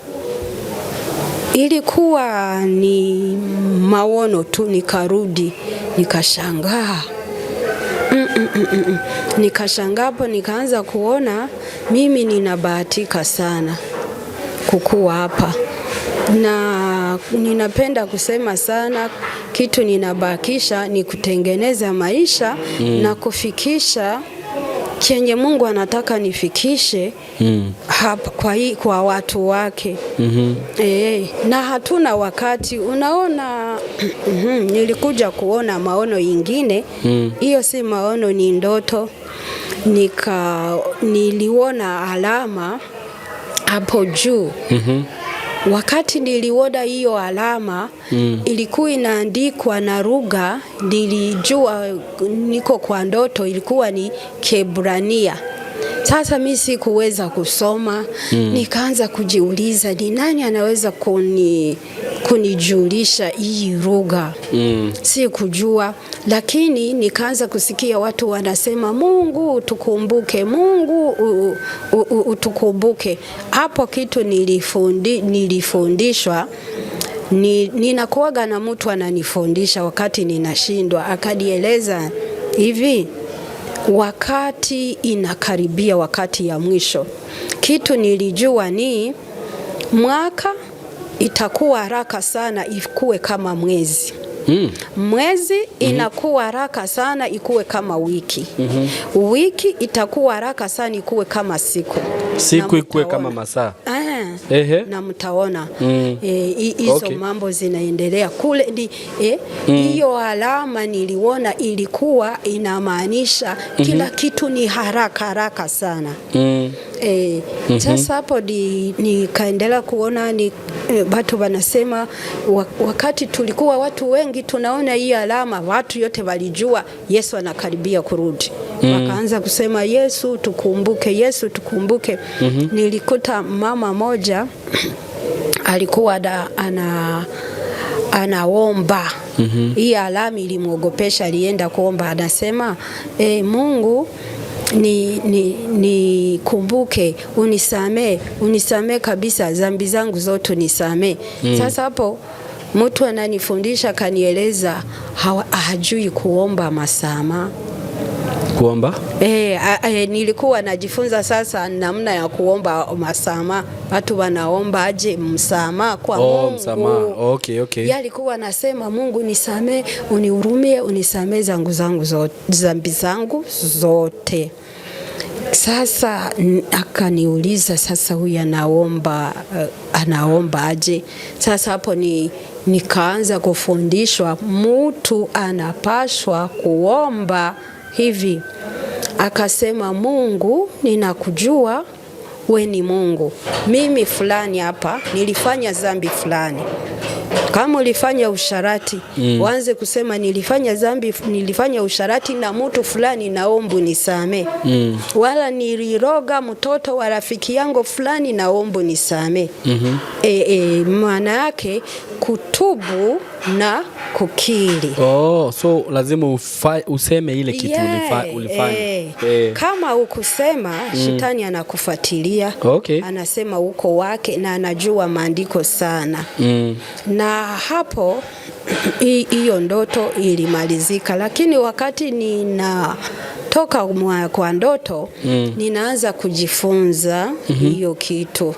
Ilikuwa ni maono tu, nikarudi nikashangaa. Nikashangaa hapo, nikaanza kuona mimi ninabahatika sana kukuwa hapa, na ninapenda kusema sana kitu ninabakisha ni kutengeneza maisha na kufikisha chenye Mungu anataka nifikishe hapa kwa watu wake. Na hatuna wakati. Unaona, nilikuja kuona maono ingine. Hiyo si maono, ni ndoto. Niliona alama hapo juu. Wakati niliona hiyo alama, ilikuwa inaandikwa na lugha, nilijua niko kwa ndoto, ilikuwa ni Kiebrania. Sasa mimi sikuweza kusoma. Nikaanza kujiuliza ni nani anaweza kunijulisha hii lugha. Sikujua, lakini nikaanza kusikia watu wanasema Mungu tukumbuke, Mungu utukumbuke. Hapo kitu nilifundishwa. Ninakuwaga na mtu ananifundisha wakati ninashindwa, akanieleza hivi, wakati inakaribia, wakati ya mwisho. Kitu nilijua ni mwaka itakuwa haraka sana ikuwe kama mwezi. Mwezi inakuwa haraka sana ikuwe kama wiki. Wiki itakuwa haraka sana ikuwe kama siku. Siku ikuwe kama masaa. Na mtaona hizo mambo zinaendelea kule. Hiyo alama niliona ilikuwa inamaanisha kila kitu ni haraka haraka sana. Sasa hapo nikaendelea kuona ni watu wanasema wakati tulikuwa watu wengi tunaona hii alama, watu yote walijua Yesu anakaribia kurudi. Wakaanza kusema Yesu tukumbuke, Yesu tukumbuke. Nilikuta mama moja alikuwa anaomba. Hii alama ilimuogopesha, alienda kuomba, anasema Mungu ni kumbuke, unisamee, unisamee kabisa dhambi zangu zote unisamee. Sasa hapo mtu ananifundisha kanieleza hajui kuomba masama. Kuomba? Nilikuwa najifunza sasa namna ya kuomba masama. Watu wanaomba aje msamaha kwa Mungu. Msamaha. Okay, okay. Yeye alikuwa anasema Mungu nisamee, unihurumie, unisamee zangu zote, dhambi zangu zote. Sasa akaniuliza sasa huyu anaomba aje? Sasa hapo nikaanza kufundishwa mtu anapaswa kuomba hivi. Akasema Mungu ninakujua we ni Mungu. Mimi fulani hapa nilifanya dhambi fulani. Kama ulifanya usharati, uanze kusema nilifanya dhambi, nilifanya usharati na mtu fulani, naomba nisamee. Wala niliroga mtoto wa rafiki yangu fulani, naomba nisamee. Maana yake kutubu na kukiri. Oh, so lazima useme ile kitu ulifanya. Kama ukusema, shetani anakufuatilia. Anasema uko wake na anajua maandiko sana. Na hapo hiyo ndoto ilimalizika. Lakini wakati ninatoka kwa ndoto, ninaanza kujifunza hiyo kitu.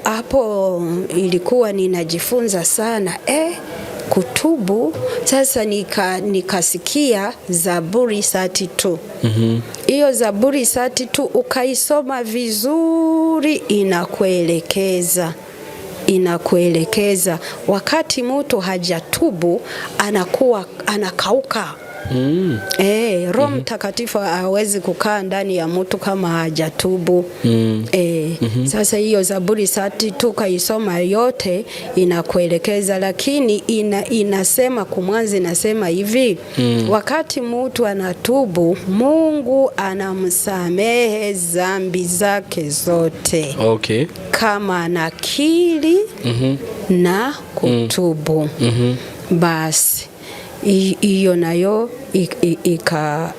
Hapo ilikuwa ninajifunza sana kutubu. Sasa nikasikia Zaburi 32. Hiyo Zaburi 32 ukaisoma vizuri inakuelekeza. Inakuelekeza wakati mtu hajatubu anakuwa anakauka. Roho Mtakatifu hawezi kukaa ndani ya mtu kama hajatubu. Sasa hiyo Zaburi 32 kaisoma yote inakuelekeza, lakini inasema kumwanzi, inasema hivi wakati mtu anatubu Mungu anamsamehe dhambi zake zote. Kama anakiri na kutubu. Basi hiyo nayo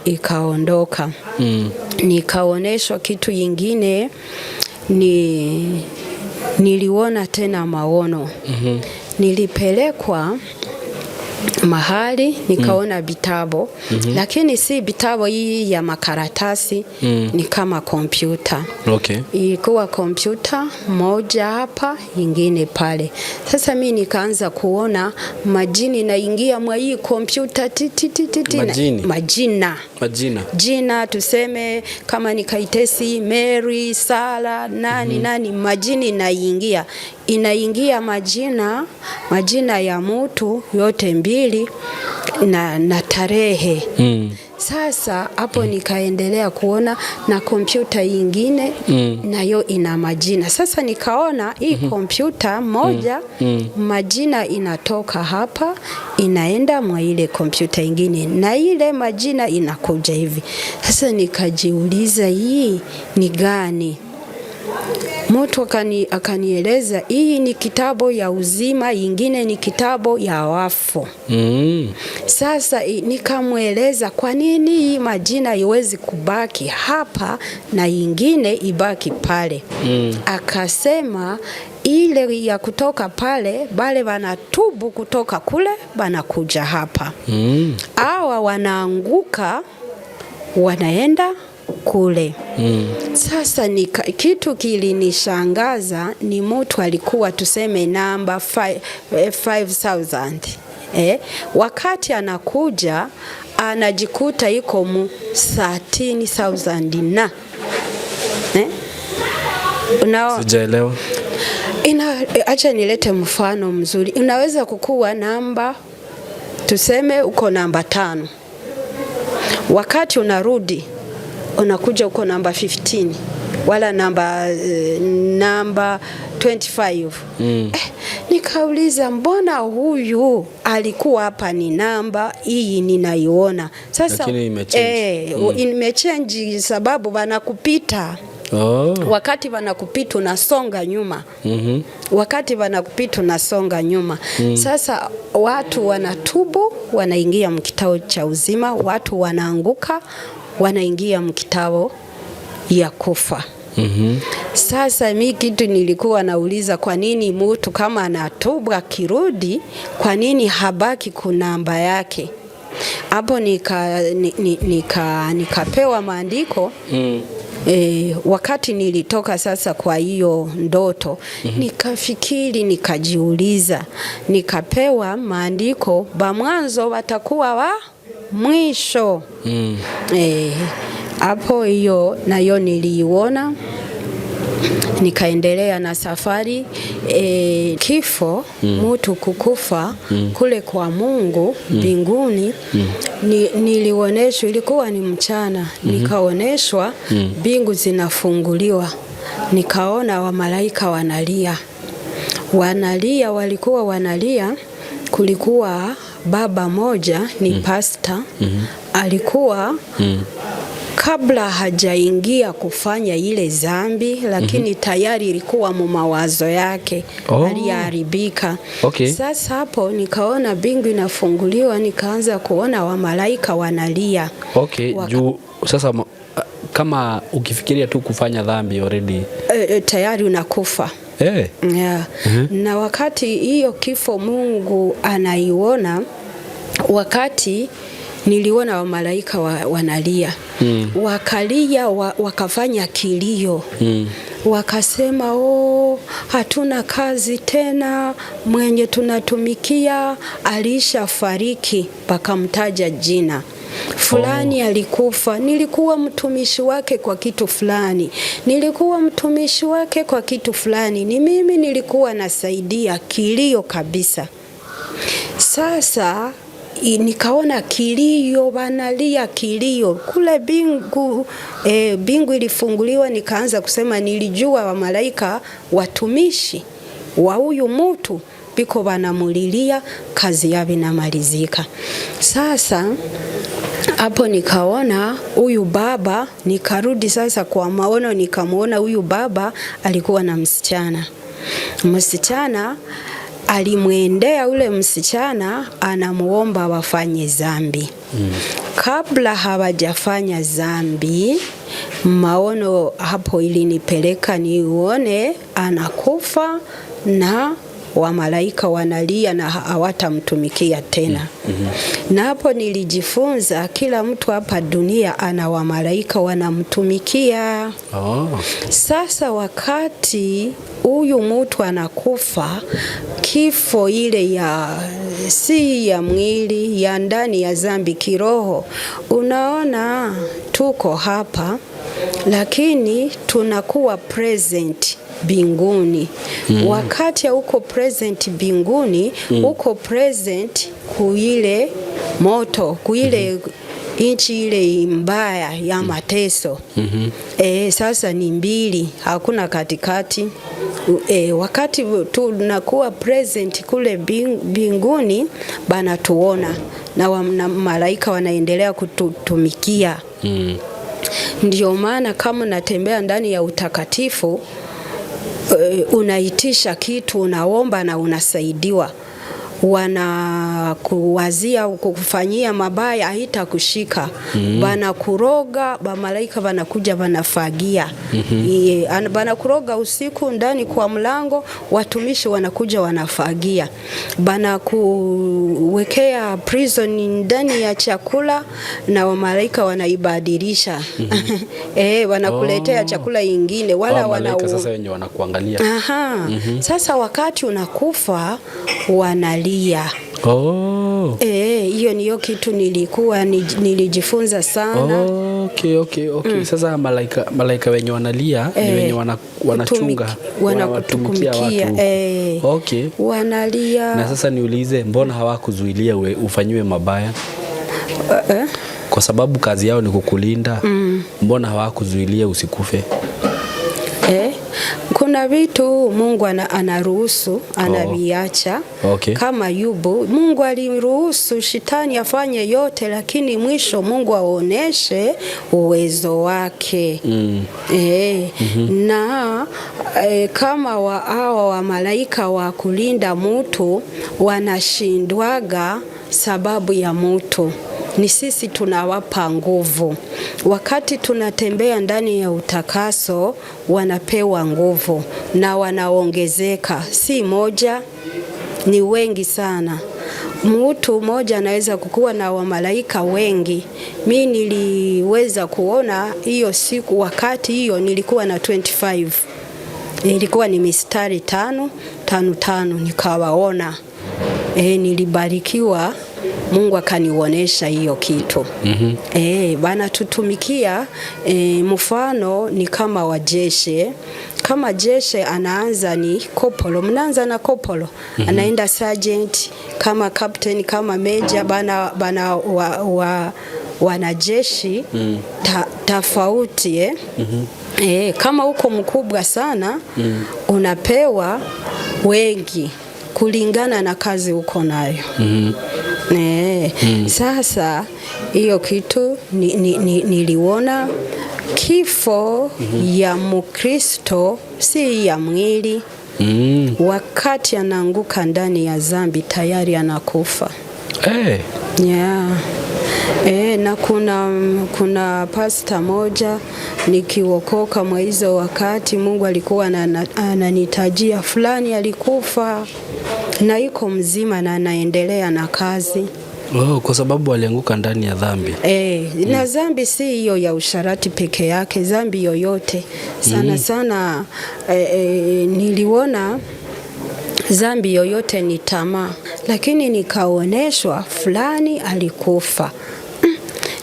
ikaondoka. Nikaoneshwa kitu yingine, niliona tena maono. Nilipelekwa mahali nikaona vitabu, lakini si vitabu hii ya makaratasi, ni kama kompyuta. Ilikuwa kompyuta moja hapa, ingine pale. Sasa mi nikaanza kuona majini naingia mwa hii kompyuta ti ti ti ti ti. Majini? Majina. Majina. Jina tuseme kama ni Kaitesi, Mary, Sara, nani nani, majini naingia. Inaingia majina ya mtu yote mbili na tarehe. Sasa hapo nikaendelea kuona na kompyuta nyingine nayo ina majina. Sasa nikaona hii kompyuta moja majina inatoka hapa inaenda mwa ile kompyuta nyingine na ile majina inakuja hivi. Sasa nikajiuliza hii ni gani? Mtu akanieleza hii ni kitabu ya uzima, ingine ni kitabu ya wafu. Sasa nikamweleza kwa nini hii majina iwezi kubaki hapa na ingine ibaki pale. Akasema ile ya kutoka pale, bale wanatubu kutoka kule wanakuja hapa. Hawa wanaanguka wanaenda kule. Sasa kitu kilinishangaza ni mtu alikuwa tuseme namba 5000. Wakati anakuja anajikuta iko mu 13,000 na. Sijaelewa. Acha nilete mfano mzuri. Unaweza kukua namba tuseme uko namba 5. Wakati unarudi unakuja uko namba 15 wala namba 25. Nikauliza mbona huyu alikuwa hapa ni namba hii ninaiona. Sasa lakini imechange. Imechange sababu wanakupita. Wakati wanakupita unasonga nyuma. Wakati wanakupita unasonga nyuma. Sasa watu wanatubu wanaingia mkitao cha uzima, watu wanaanguka wanaingia mkitao ya kufa. Sasa mi kitu nilikuwa nauliza kwa nini mtu kama anatubu akirudi kwa nini habaki kunamba yake? Hapo nikapewa maandiko. Wakati nilitoka sasa kwa hiyo ndoto, nikafikiri nikajiuliza, nikapewa maandiko ba mwanzo watakuwa wa mwisho. Hapo hiyo nayo niliiona, nikaendelea na safari. Kifo mtu kukufa kule kwa Mungu mbinguni, nilioneshwa, ilikuwa ni mchana, nikaoneshwa mbingu zinafunguliwa, nikaona wamalaika wanalia. Wanalia, walikuwa wanalia. Kulikuwa baba moja ni pastor, alikuwa kabla hajaingia kufanya ile zambi, lakini tayari ilikuwa mu mawazo yake, aliharibika. Sasa hapo nikaona mbingu inafunguliwa, nikaanza kuona wamalaika wanalia. Juu sasa kama ukifikiria tu kufanya dhambi already tayari unakufa. Yeah. Na wakati hiyo kifo Mungu anaiona, wakati niliona wamalaika wanalia. Wakalia, wakafanya kilio. Wakasema, oh, hatuna kazi tena, mwenye tunatumikia alishafariki, wakamtaja jina fulani. Alikufa, nilikuwa mtumishi wake kwa kitu fulani, nilikuwa mtumishi wake kwa kitu fulani, ni mimi nilikuwa nasaidia. Kilio kabisa. Sasa Nikaona kilio, wanalia kilio kule bingu. Bingu ilifunguliwa, nikaanza kusema, nilijua wamalaika watumishi wa huyu mutu biko wanamulilia, kazi yao inamalizika. Sasa hapo nikaona huyu baba, nikarudi sasa kwa maono, nikamuona huyu baba alikuwa na msichana. Msichana alimwendea ule msichana, anamuomba wafanye zambi. Kabla hawajafanya zambi, maono hapo ilinipeleka nione anakufa na wamalaika wanalia na hawatamtumikia tena. Na hapo nilijifunza kila mtu hapa dunia ana wamalaika wanamtumikia. Sasa wakati huyu mtu anakufa, kifo ile ya si ya mwili, ya ndani ya zambi kiroho. Unaona tuko hapa lakini tunakuwa present binguni. Wakati uko present binguni, uko present kuile moto, kuile inchi ile mbaya ya mateso. Sasa ni mbili, hakuna katikati. Wakati tunakuwa present kule binguni, banatuona na malaika wanaendelea kututumikia. Ndio maana kama unatembea ndani ya utakatifu, unaitisha kitu, unaomba na unasaidiwa. Wanakuwazia kukufanyia mabaya, haitakushika. Banakuroga, bamalaika banakuja banafagia. Banakuroga usiku ndani kwa mlango, watumishi wanakuja wanafagia. Banakuwekea prison ndani ya chakula na wamalaika wanaibadilisha. Wanakuletea chakula ingine wala malaika sasa wenye wanakuangalia. Aha. Sasa wakati unakufa wanalia. Hiyo niyo kitu nilikuwa nilijifunza sana. Okay. Sasa malaika wenye wanalia ni wenye wanachunga, wanawatumikia watu. Wanalia. Na sasa niulize, mbona hawakuzuilia ufanyiwe mabaya? Kwa sababu kazi yao ni kukulinda. Mbona hawakuzuilia usikufe? Kuna vitu Mungu anaruhusu, anaviacha. Kama Ayubu, Mungu aliruhusu shetani afanye yote, lakini mwisho Mungu aoneshe uwezo wake. Na kama hawa wa malaika wa kulinda mtu wanashindwaga sababu ya mtu. Ni sisi tunawapa nguvu. Wakati tunatembea ndani ya utakaso, wanapewa nguvu na wanaongezeka. Si moja, ni wengi sana. Mtu mmoja anaweza kukuwa na wamalaika wengi. Mi niliweza kuona hiyo siku, wakati hiyo nilikuwa na 25. Ilikuwa ni mistari 5, 5, 5, nikawaona. Nilibarikiwa, Mungu akanionyesha hiyo kitu. Bana tutumikia. Mfano ni kama wajeshe. Kama jeshe anaanza ni kopolo, mnaanza na kopolo. Anaenda sergeant, kama captain, kama major, bana wanajeshi tofauti. Kama uko mkubwa sana, unapewa wengi kulingana na kazi uko nayo. Sasa hiyo kitu niliona kifo ya Mkristo si ya mwili. Wakati anaanguka ndani ya zambi tayari anakufa. Yeah. Na kuna pastor moja nikiokoka mwa hizo wakati Mungu alikuwa ananitajia fulani alikufa na yuko mzima na anaendelea na kazi. Kwa sababu alianguka ndani ya dhambi. Na dhambi si hiyo ya usharati peke yake, dhambi yoyote. Sana sana niliona dhambi yoyote ni tamaa, lakini nikaoneshwa fulani alikufa.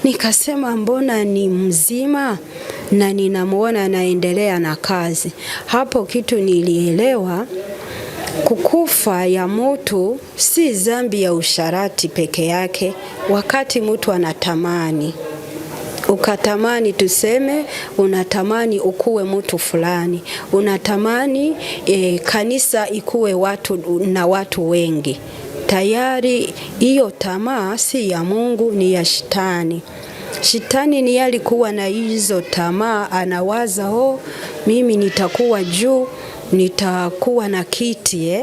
Nikasema mbona ni mzima na ninamuona anaendelea na kazi. Hapo kitu nilielewa, Kukufa ya mutu si zambi ya usharati peke yake. Wakati mutu anatamani, ukatamani, tuseme unatamani ukuwe mtu fulani, unatamani kanisa ikuwe watu na watu wengi, tayari hiyo tamaa si ya Mungu, ni ya shetani. Shetani ni alikuwa na hizo tamaa, anawaza oh, mimi nitakuwa juu, nitakuwa na kiti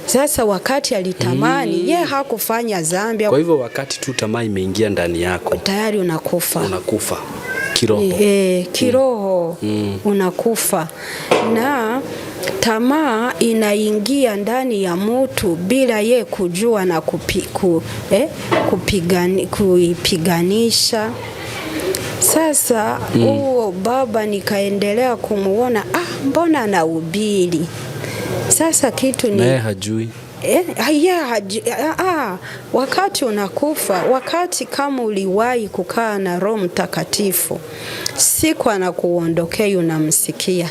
Sasa wakati alitamani, ye hakufanya dhambi. Kwa hivyo wakati tu tamaa imeingia ndani yako, tayari unakufa. Unakufa kiroho. Kiroho unakufa. Na tamaa inaingia ndani ya mtu bila ye kujua na kuipiganisha. Sasa huo baba nikaendelea kumuona, mbona anahubiri? Sasa kitu ni naye hajui. Wakati unakufa, wakati kama uliwahi kukaa na Roho Mtakatifu, siku anakuondokea unamsikia.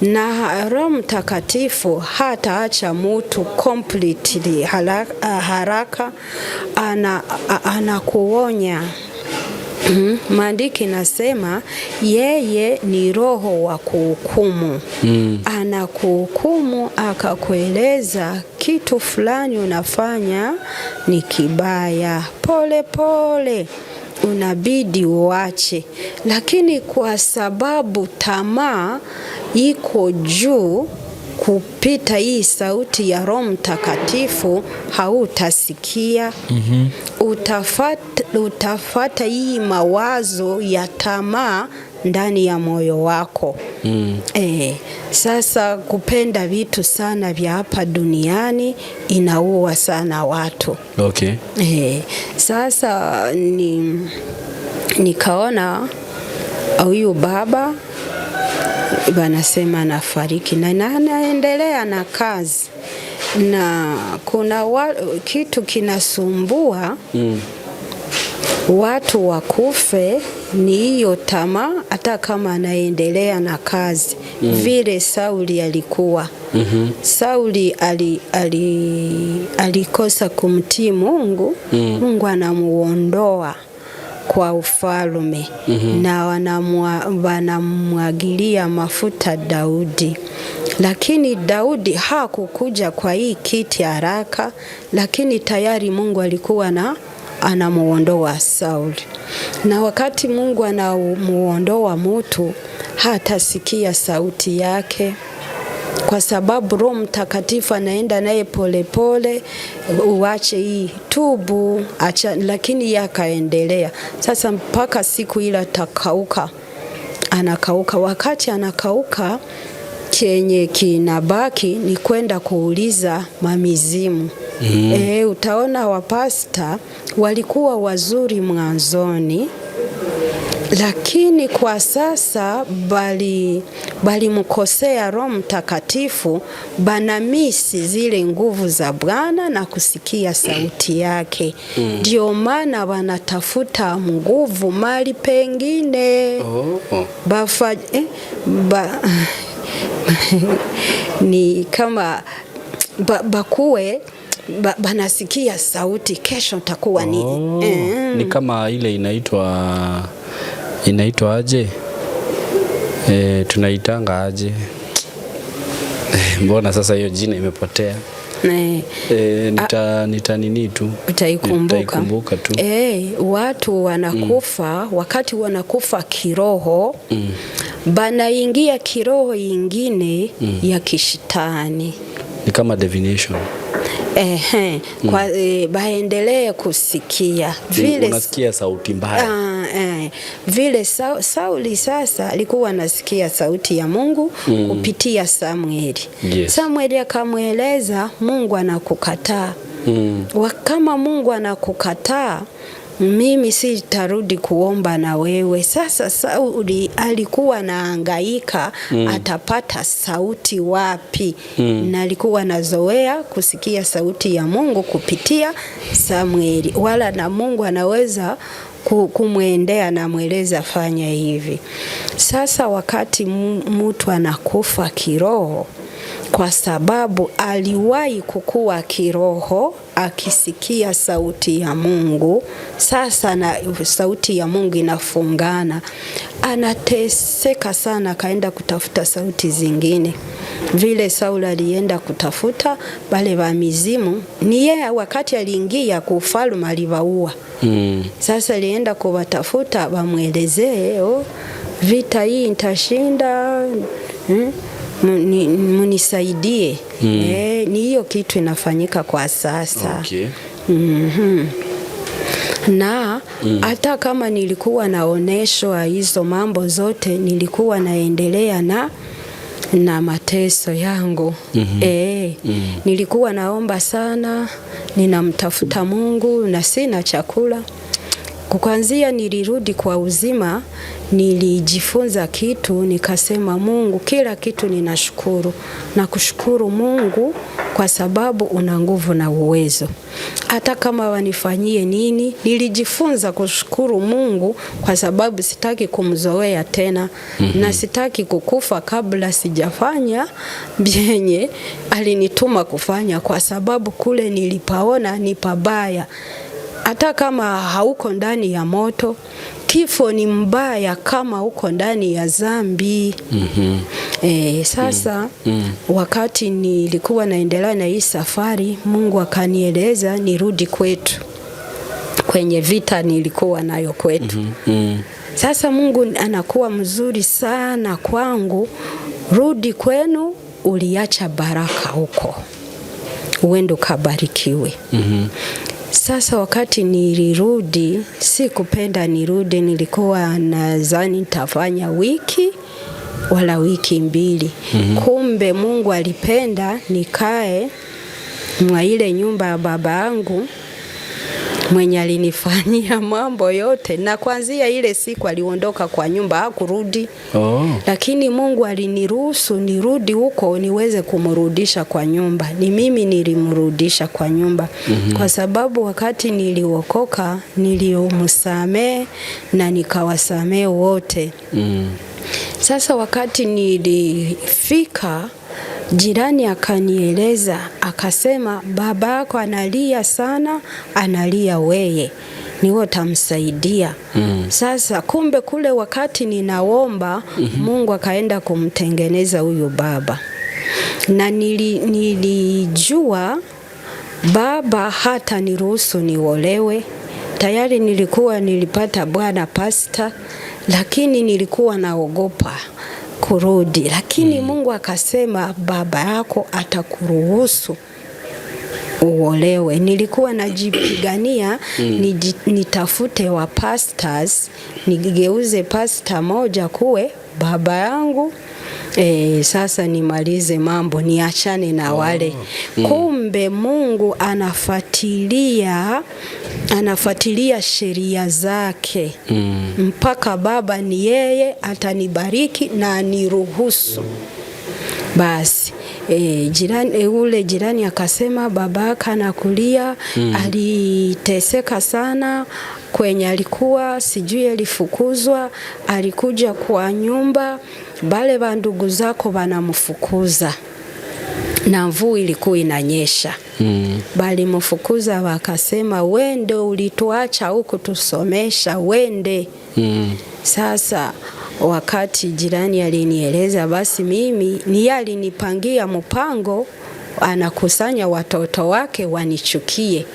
Na Roho Mtakatifu hataacha mtu completely haraka, anakuonya. Maandiki nasema yeye ni roho wa kuhukumu. Anakuhukumu akakueleza kitu fulani unafanya ni kibaya. Pole pole unabidi uache. Lakini kwa sababu tamaa iko juu kupita hii sauti ya Roho Mtakatifu, hautasikia. Utafata hii mawazo ya tamaa ndani ya moyo wako. Sasa kupenda vitu sana vya hapa duniani inaua sana watu. Sasa nikaona huyu baba wanasema anafariki na anaendelea na kazi, na kuna kitu kinasumbua watu wakufe ni hiyo tamaa, hata kama anaendelea na kazi. Vile Sauli alikuwa. Sauli alikosa kumtii Mungu. Mungu anamuondoa kwa ufalme na wanamwagilia mafuta Daudi. Lakini Daudi hakukuja kwa hii kiti haraka, lakini tayari Mungu alikuwa na anamuondoa Sauli. Na wakati Mungu anamuondoa mtu, hatasikia sauti yake, kwa sababu Roho Mtakatifu anaenda naye polepole, uache hii, tubu, acha, lakini yakaendelea. Sasa mpaka siku ile atakauka, anakauka. Wakati anakauka, chenye kinabaki ni kwenda kuuliza mamizimu. Utaona wapasta walikuwa wazuri mwanzoni, lakini kwa sasa balimkosea Roho Mtakatifu, banamisi zile nguvu za Bwana na kusikia sauti yake. Ndio maana wanatafuta nguvu mali pengine. Ni kama bakuwe banasikia sauti, kesho nitakuwa ni. Ni kama ile inaitwa aje? Tunaitanga aje? Mbona sasa hiyo jina imepotea? Nita nini tu? Utaikumbuka. Nitaikumbuka tu. Watu wanakufa, wakati wanakufa kiroho, banaingia kiroho ingine ya kishitani. Ni kama divination. Kwa, baendelee kusikia vile unasikia sauti mbaya. Vile Sauli sasa alikuwa anasikia sauti ya Mungu kupitia Samueli. Samueli akamweleza Mungu anakukataa. Kama Mungu anakukataa, mimi sitarudi kuomba na wewe. Sasa Sauli alikuwa anahangaika atapata sauti wapi? Na alikuwa anazoea kusikia sauti ya Mungu kupitia Samueli. Wala na Mungu anaweza kumwendea na mweleza fanya hivi. Sasa wakati mtu anakufa kiroho, Kwa sababu aliwahi kukua kiroho akisikia sauti ya Mungu. Sasa na sauti ya Mungu inafungana, anateseka sana, akaenda kutafuta sauti zingine. Vile Sauli alienda kutafuta bale ba mizimu, ni yeye wakati aliingia ku ufalme aliwaua. Sasa alienda kuwatafuta bamwelezee, oh, vita hii nitashinda, munisaidie. Ni hiyo kitu inafanyika kwa sasa. Na hata kama nilikuwa naoneshwa hizo mambo zote, nilikuwa naendelea na mateso yangu. Nilikuwa naomba sana, ninamtafuta Mungu na sina chakula. Kwanzia nilirudi kwa uzima, nilijifunza kitu, nikasema Mungu, kila kitu ninashukuru. Na kushukuru Mungu kwa sababu una nguvu na uwezo. Hata kama wanifanyie nini, nilijifunza kushukuru Mungu kwa sababu sitaki kumzoea tena. Na sitaki kukufa kabla sijafanya vyenye alinituma kufanya, kwa sababu kule nilipaona ni pabaya. Hata kama hauko ndani ya moto, kifo ni mbaya kama uko ndani ya zambi. Sasa wakati nilikuwa naendelea na hii safari, Mungu akanieleza nirudi kwetu, kwenye vita nilikuwa nayo kwetu. Sasa Mungu anakuwa mzuri sana kwangu, rudi kwenu, uliacha baraka huko, uende ukabarikiwe. Sasa wakati nilirudi, sikupenda nirudi, nilikuwa nadhani nitafanya wiki wala wiki mbili. Kumbe Mungu alipenda nikae mwa ile nyumba ya baba yangu mwenye alinifanyia mambo yote, na kuanzia ile siku aliondoka kwa nyumba hakurudi. Lakini Mungu aliniruhusu nirudi huko niweze kumrudisha kwa nyumba. Ni mimi nilimrudisha kwa nyumba. Kwa sababu wakati niliokoka nilimsamehe na nikawasamehe wote. Sasa wakati nilifika, jirani akanieleza, akasema baba yako analia sana, analia weye, niwe utamsaidia. Sasa kumbe kule wakati ninaomba, Mungu akaenda kumtengeneza huyu baba. Na nilijua baba hata niruhusu niolewe. Tayari nilipata bwana pasta, lakini nilikuwa naogopa kurudi. Lakini Mungu akasema baba yako atakuruhusu uolewe. Nilikuwa najipigania nitafute wa pastors, nigeuze pastor moja kuwe baba yangu. Sasa nimalize mambo niachane na wale. Kumbe Mungu anafuatilia sheria zake. Mpaka baba ni yeye atanibariki na aniruhusu. Basi jirani, ule jirani akasema babaka anakulia, aliteseka sana kwenye alikuwa, sijui alifukuzwa, alikuja kwa nyumba, bale ba ndugu zako banamfukuza. Na mvua ilikuwa inanyesha. Bali mfukuza wakasema wende ulituacha huku tusomesha wende. Sasa wakati jirani alinieleza, basi mimi ni alinipangia mpango, anakusanya watoto wake wanichukie.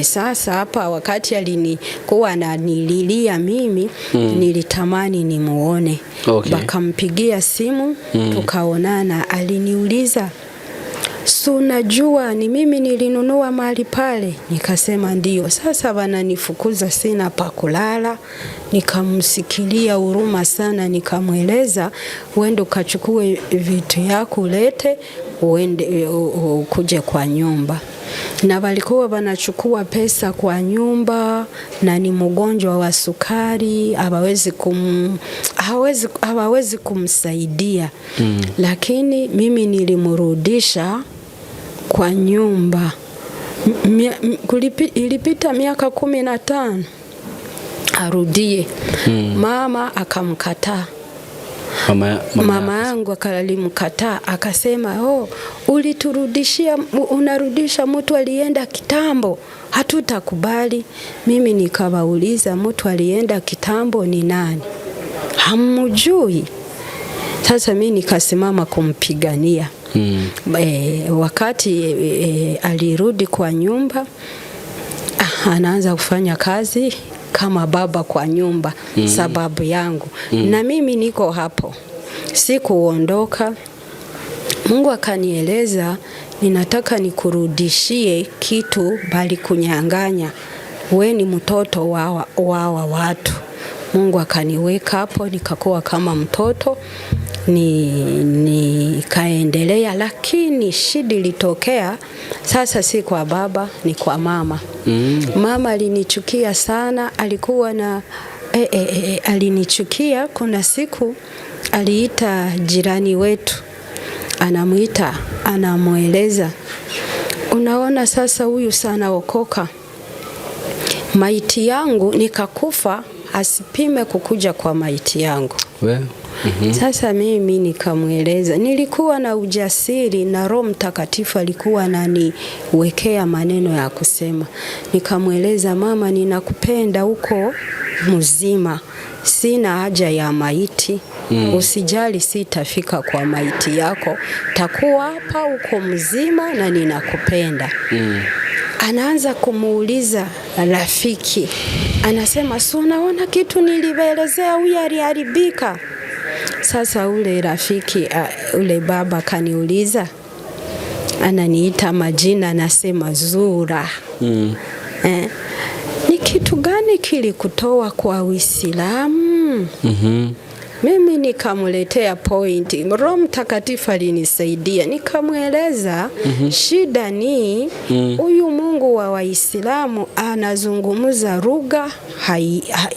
Sasa hapa wakati alinikuwa ananililia mimi, nilitamani nimuone. Bakampigia simu, tukaonana. Aliniuliza, si unajua ni mimi nilinunua mali pale? Nikasema ndio. Sasa wananifukuza sina pa kulala. Nikamsikilia huruma sana, nikamweleza uende ukachukue vitu yako ulete, uende ukuje kwa nyumba. Na walikuwa wanachukua pesa kwa nyumba, na ni mgonjwa wa sukari, hawawezi kumsaidia. Lakini mimi nilimrudisha kwa nyumba. Ilipita miaka 15 arudie. Mama akamkataa. Mama yangu akalimkataa, akasema, oh, uliturudishia, unarudisha mtu alienda kitambo, hatutakubali. Mimi nikawauliza, mtu alienda kitambo ni nani? Hamjui. Sasa mimi nikasimama kumpigania. Wakati alirudi kwa nyumba, anaanza kufanya kazi kama baba kwa nyumba, sababu yangu. Na mimi niko hapo, sikuondoka. Mungu akanieleza, ninataka nikurudishie kitu bali kunyang'anya. We ni mtoto wa watu. Mungu akaniweka hapo, nikakuwa kama mtoto, nikaendelea. Lakini shida ilitokea sasa, si kwa baba, ni kwa mama. Mama alinichukia sana, alikuwa na alinichukia. Kuna siku aliita jirani wetu, anamuita, anamueleza, unaona sasa huyu sana okoka, maiti yangu nikakufa, asipime kukuja kwa maiti yangu. Sasa mimi nikamweleza, nilikuwa na ujasiri na Roho Mtakatifu alikuwa ananiwekea maneno ya kusema. Nikamweleza, mama, ninakupenda huko mzima, sina haja ya maiti. Usijali, sitafika kwa maiti yako, takuwa hapa uko mzima na ninakupenda. Anaanza kumuuliza rafiki, anasema, si unaona kitu nilielezea, huyu aliharibika. Sasa ule rafiki, ule baba kaniuliza, ananiita majina, anasema Zura. Ni kitu gani kilikutoa kwa Uislamu? Mimi nikamletea point. Roho Mtakatifu alinisaidia, nikamweleza shida ni huyu Mungu wa Waislamu anazungumza lugha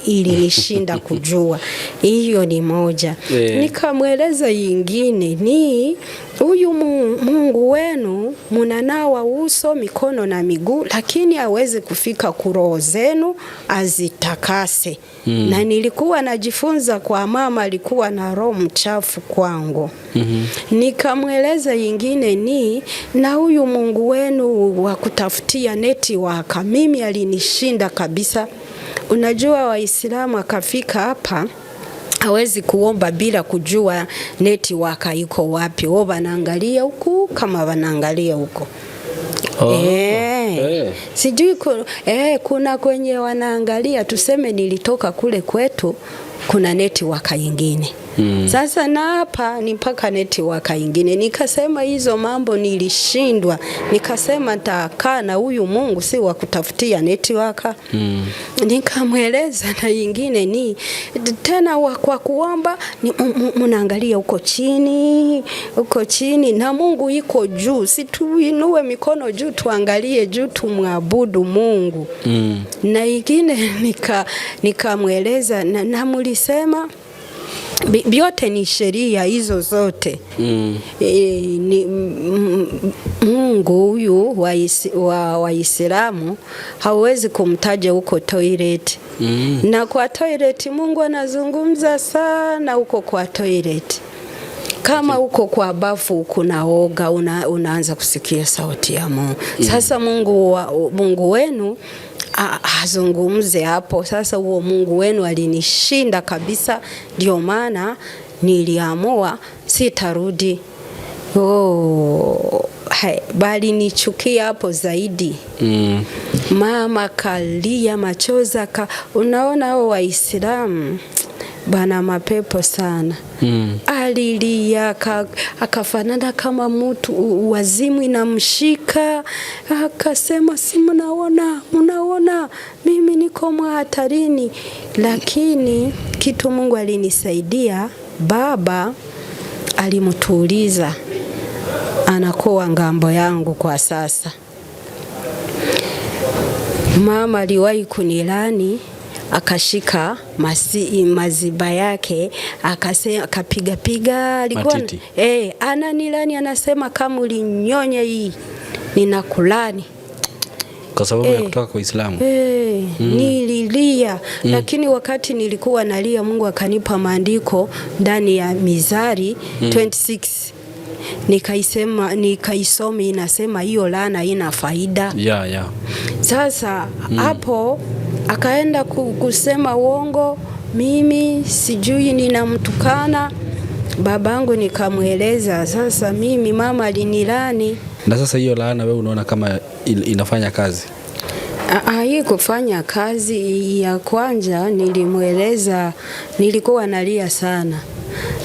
ilinishinda kujua. Hiyo ni moja. Nikamweleza yingine ni huyu Mungu wenu munanawa uso, mikono na miguu, lakini hawezi kufika kuroho zenu azitakase. Na nilikuwa najifunza kwa mama, alikuwa na roho mchafu kwangu. Nikamweleza yingine ni na huyu Mungu wenu wa kutafutia network, mimi alinishinda kabisa. Unajua Waislamu akafika hapa hawezi kuomba bila kujua network iko wapi. Wao wanaangalia huku kama wanaangalia huko. Sijui kuna kwenye wanaangalia, tuseme nilitoka kule kwetu kuna network nyingine. Sasa na hapa ni mpaka network nyingine. Nikasema hizo mambo nilishindwa. Nikasema nitakaa na huyu Mungu si wa kutafutia network. Nikamweleza na nyingine ni tena kwa kuomba ni mnaangalia huko chini, huko chini na Mungu yuko juu. Si tuinue mikono juu tuangalie juu tumwabudu Mungu. Na nyingine nikamweleza na mulisema vyote ni sheria hizo zote. Ni Mungu huyu wa Waislamu hauwezi kumtaja huko toilet. Na kwa toilet Mungu anazungumza sana huko kwa toilet. Kama huko kwa bafu kunaoga, unaanza kusikia sauti ya Mungu. Sasa Mungu wenu azungumze hapo. Sasa huo Mungu wenu alinishinda kabisa, ndio maana niliamua sitarudi. Bali nichukia hapo zaidi. Mama kalia machozi, unaona hao Waislamu bana mapepo sana. Alilia akafanana kama mtu wazimu inamshika, akasema si mnaona mimi niko hatarini. Lakini kitu Mungu alinisaidia, baba alimtuliza, anakuwa ngambo yangu kwa sasa. Mama aliwahi kunilani, akashika maziba yake, akasema, akapiga piga, alikuwa ananilani, anasema kama ulinyonya hii ninakulani. Kwa sababu ya kutoka kwa Uislamu. Nililia. Lakini wakati nilikuwa nalia, Mungu akanipa maandiko ndani ya Mizari 26. Nikaisema, nikaisoma, inasema hiyo laana ina faida. Sasa hapo akaenda kusema uongo, mimi sijui ninamtukana babangu, nikamweleza sasa mimi mama alinilani. Na sasa hiyo laana wewe unaona kama inafanya kazi? Hii kufanya kazi ya kwanza nilimweleza, nilikuwa nalia sana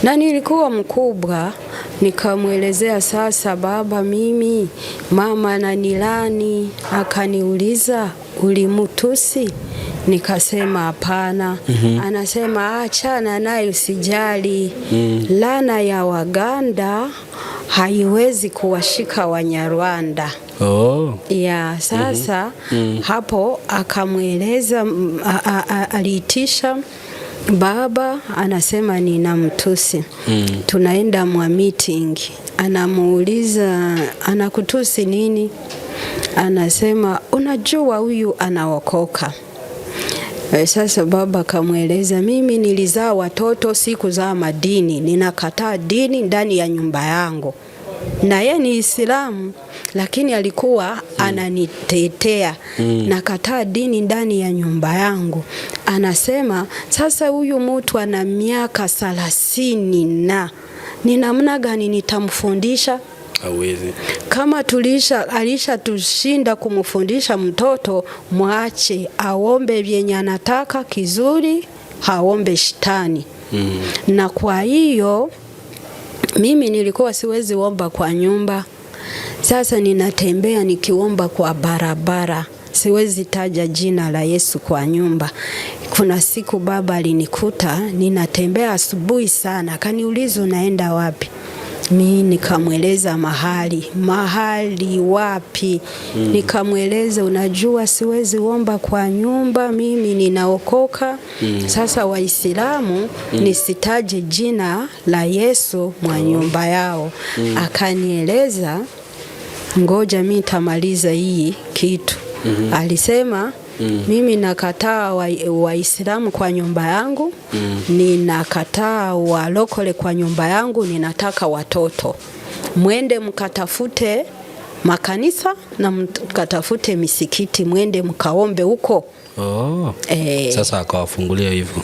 na nilikuwa mkubwa, nikamwelezea sasa, baba, mimi mama ananilani. Akaniuliza, ulimutusi? Nikasema hapana. Anasema achana naye, usijali. Laana ya Waganda haiwezi kuwashika Wanyarwanda. Ya sasa hapo akamweleza, aliitisha baba, anasema ninamtusi. Tunaenda mwa meeting, anamuuliza anakutusi nini? Anasema unajua huyu anaokoka. Sasa baba akamweleza, mimi nilizaa watoto, sikuzaa madini, ninakataa dini ndani ya nyumba yangu. Na yeye ni Islamu, lakini alikuwa ananitetea. Nakataa dini ndani ya nyumba yangu. Anasema sasa huyu mtu ana miaka 30 na ni namna gani nitamfundisha? Hawezi. Kama alisha tushinda kumfundisha mtoto, mwache aombe vyenye anataka kizuri, haombe shetani. Na kwa hiyo mimi nilikuwa siwezi omba kwa nyumba. Sasa ninatembea nikiomba kwa barabara. Siwezi taja jina la Yesu kwa nyumba. Kuna siku baba alinikuta ninatembea asubuhi sana, akaniuliza unaenda wapi? Mimi nikamweleza mahali wapi. Nikamweleza unajua siwezi omba kwa nyumba, mimi ninaokoka. Sasa Waislamu nisitaje jina la Yesu mwa nyumba yao. Akanieleza ngoja mimi nitamaliza hii kitu. Alisema mimi nakataa Waislamu kwa nyumba yangu, ninakataa walokole kwa nyumba yangu, ninataka watoto. Mwende mkatafute makanisa na mkatafute misikiti, mwende mkaombe huko. Sasa akawafungulia hivyo.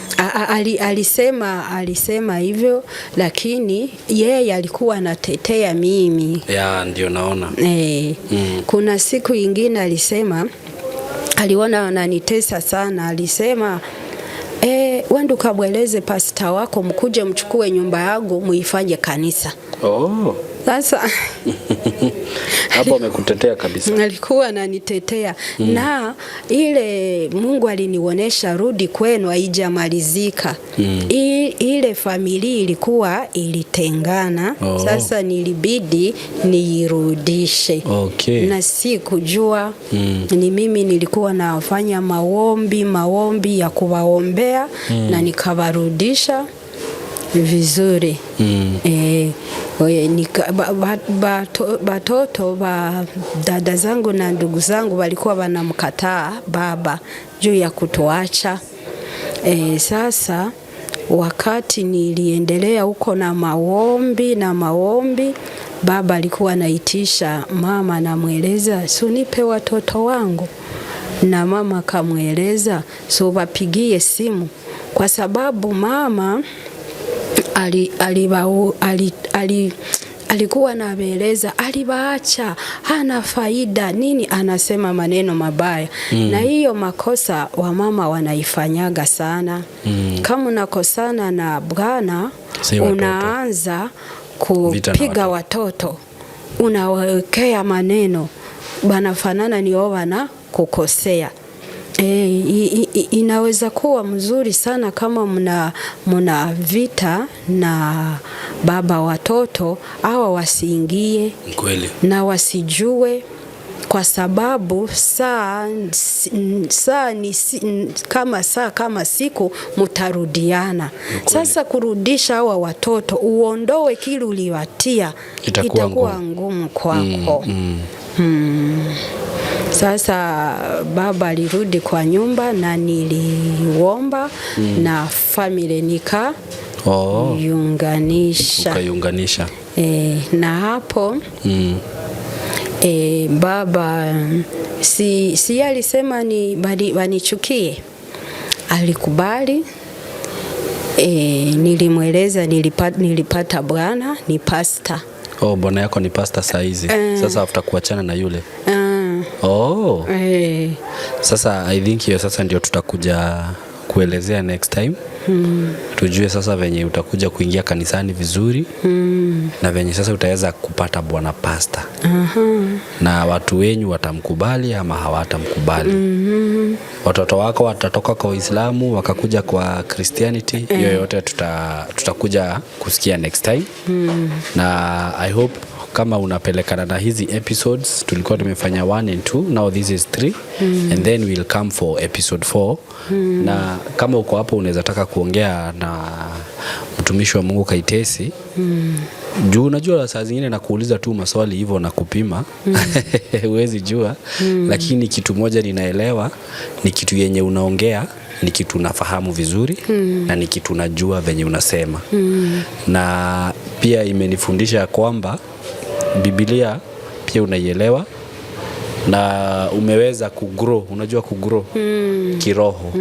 Alisema hivyo, lakini yeye alikuwa anatetea mimi. Ya, ndio naona. Kuna siku nyingine alisema, aliona ananitesa sana, alisema wende ukamweleze pastor wako mkuje mchukue nyumba yangu muifanye kanisa. Sasa hapo amekutetea kabisa. Alikuwa ananitetea. Na ile Mungu alinionyesha rudi kwenu haijamalizika. Ile familia ilikuwa ilitengana. Sasa nilibidi niirudishe. Na sikujua ni mimi nilikuwa nafanya maombi ya kuwaombea na nikawarudisha vizuri. Batoto ba dada zangu na ndugu zangu walikuwa wanamkataa baba juu ya kutuacha. Sasa wakati niliendelea huko na maombi na maombi, baba alikuwa anaitisha mama, anamweleza sunipe watoto wangu, na mama akamweleza so wapigie simu, kwa sababu mama alikuwa anaeleza alibaacha hana faida nini, anasema maneno mabaya. Na hiyo makosa wamama wanaifanyaga sana. Kama unakosana na bwana, unaanza kupiga watoto, unawekea maneno banafanana ni wana kukosea. Inaweza kuwa mzuri sana kama mna vita na baba watoto, hawa wasiingie kweli na wasijue, kwa sababu saa ni kama saa kama siku mtarudiana. Sasa kurudisha hawa watoto, uondoe kile uliwatia, itakuwa ngumu kwako. Sasa baba alirudi kwa nyumba na niliomba na family nika Oh. yunganisha. Ukaiunganisha. Na hapo baba si alisema ni wanichukie, alikubali. Nilimweleza nilipata bwana ni pasta. Oh, bwana yako ni pasta saa hizi. Sasa after kuachana na yule. Oh. Sasa I think hiyo sasa ndio tutakuja kuelezea next time. Tujue sasa venye utakuja kuingia kanisani vizuri na venye sasa utaweza kupata bwana pasta. Na watu wenyu watamkubali ama hawatamkubali. Watoto wako watatoka kwa Uislamu wakakuja kwa Christianity. Hiyo yote tutakuja kusikia next time. Na I hope kama unapelekana na hizi episodes, tulikuwa tumefanya 1 and 2, now this is 3 and then we'll come for episode 4. Na kama uko hapo unaweza taka kuongea na mtumishi wa Mungu Kaitesi, juu unajua saa zingine nakuuliza tu maswali hivyo na kupima, huwezi jua. Lakini kitu moja ninaelewa ni kitu yenye unaongea ni kitu unafahamu vizuri na ni kitu unajua venye unasema. Na pia imenifundisha kwamba Biblia pia unaielewa na umeweza kugrow, unajua kugrow kiroho.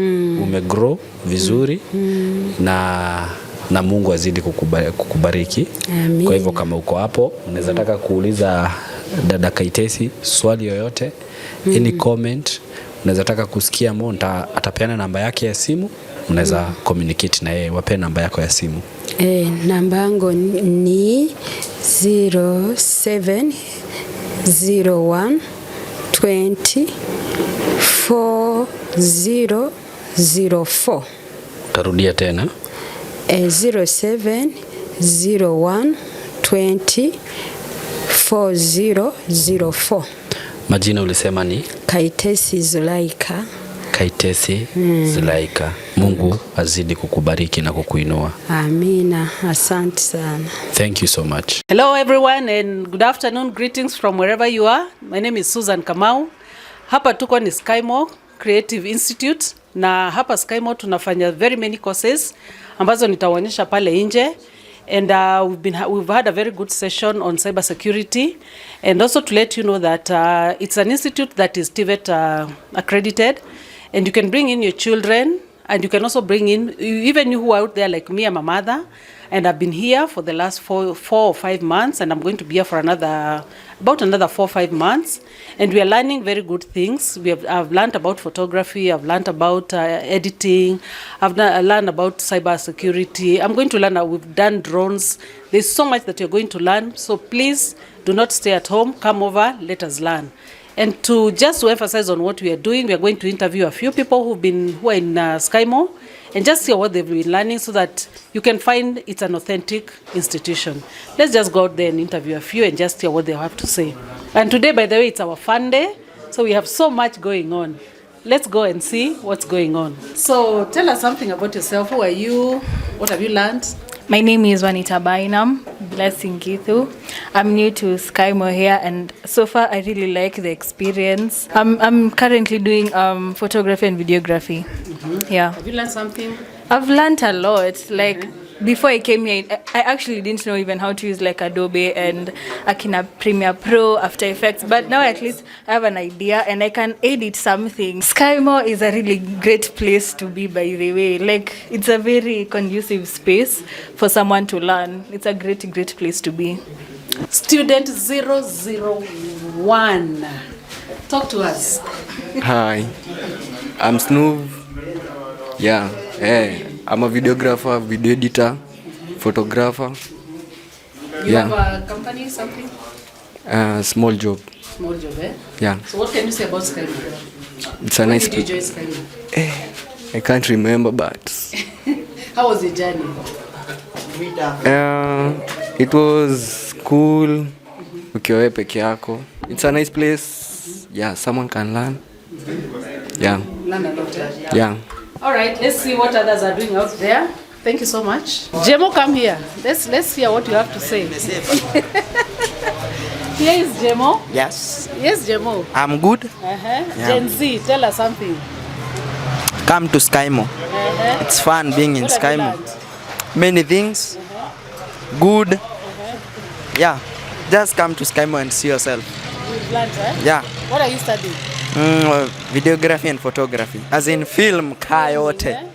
Umegrow vizuri na Mungu azidi kukubariki. Amin. Kwa hivyo kama uko hapo unaweza taka kuuliza dada Kaitesi swali yoyote, any comment, unaweza taka kusikia mo, atapeana namba yake ya simu, unaweza communicate na yeye. Wape namba yako ya simu. Namba yangu ni 0701 20 4004. Utarudia tena. 0701 20 4004. Majina ulisema ni? Kaitesi Zulaika. Kaitesi Zulaika. Mungu azidi kukubariki na kukuinua. Amina, asante sana. Thank you so much. Hello everyone and good afternoon. Greetings from wherever you are. My name is Susan Kamau. Hapa tuko ni Skymo Creative Institute, na hapa Skymo tunafanya very many courses ambazo nitawaonyesha pale nje. And we've had a very good session on cyber security, and also to let you know that it's an institute that is TVET accredited, and you can bring in your children, and you can also bring in even you who are out there like me. I'm a mother, and I've been here for the last four or 5 months, and I'm going to be here for about another 4 or 5 months. And we are learning very good things. I've learned about photography, I've learned about editing, I've learned about cyber security. I'm going to learn, we've done drones. There's so much that you're going to learn. So please do not stay at home. Come over, let us learn. And to just to emphasize on what we are doing, we are going to interview a few people who are in Skymo, and just see what they've been learning so that you can find it's an authentic institution. Let's just go out there and interview a few and just hear what they have to say. And today, by the way, it's our fun day, so we have so much going on. Let's go and see what's going on. So tell us something about yourself. Who are you? What have you learned? My name is Juanita Bainam, Blessing Githu. I'm new to Skymo here, and so far I really like the experience. I'm currently doing photography and videography. Yeah. Have you learned something? I've learned a lot. Like before I came here, I actually didn't know even how to use like Adobe and Akina Premiere Pro, After Effects. But now at least I have an idea and I can edit something. Skymo is a really great place to be, by the way. Like it's a very conducive space for someone to learn. It's a great, great place to be. Student 001. Talk to us. Hi, I'm Snoop. Yeah, hey, I'm a videographer, video editor, photographer. You Yeah. have a company, something? Small job. Small job, eh? Yeah. So what can you say about Skymo? It's a When nice did you join Skymo? I can't remember, but How was the journey? It was cool. Ukiwa wewe peke yako. It's a nice place. Yeah, someone can learn. Yeah. Learn a lot, eh? Yeah. All right, let's see what others are doing out there. Thank you so much. Jemo, come here. Let's hear what you have to say. Here is Jemo. Yes, Yes, Jemo. I'm good. Uh-huh. Yeah. Gen Z, tell us something. Come to Skymo. Uh-huh. It's fun being in What have you Skymo. learned? Many things. Good. Yeah. Just come to Skymo and see yourself. You've learned, eh? Yeah. What are you studying? Videography and photography. As in film kaa yote.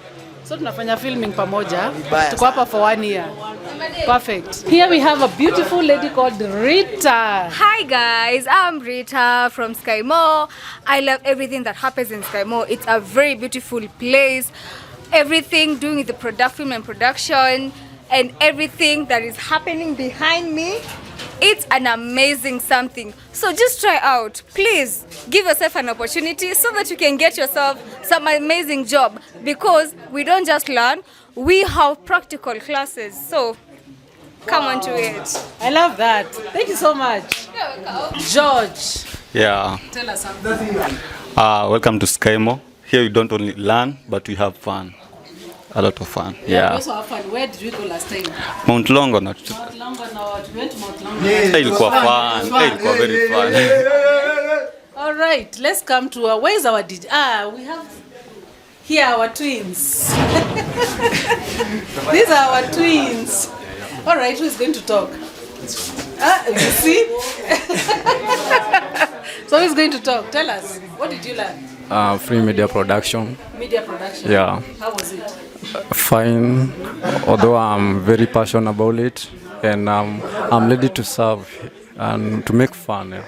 So tunafanya filming pamoja. Vibaya. Tuko hapa for 1 year. Perfect. Here we have a beautiful lady called Rita. Hi guys, I'm Rita from Skymo. I love everything that happens in Skymo. It's a very beautiful place. Everything doing with the product, film and production, and everything that is happening behind me. It's an amazing something. So just try out. Please give yourself an opportunity so that you can get yourself some amazing job, because we don't just learn, we have practical classes. So come on to it. I love that. Thank you so much. George, Yeah. tell us something. Welcome to Skymo. Here you don't only learn, but we have fun. A lot of fun. We Yeah. also have fun. Where did we go last time? Mount Longonot. Mount Longonot. We went to Mount Longonot. Ilikuwa fun. Ilikuwa very fun. All right, let's come to our, where is our DJ? Ah, we have here our twins. These are our twins. All right, who is going to talk? Ah, you see? So who is going to talk? Tell us, what did you learn? Free media production. Media production. Yeah. How was it? Fine, although I'm very passionate about it, and I'm ready to serve and to make fun. Yeah.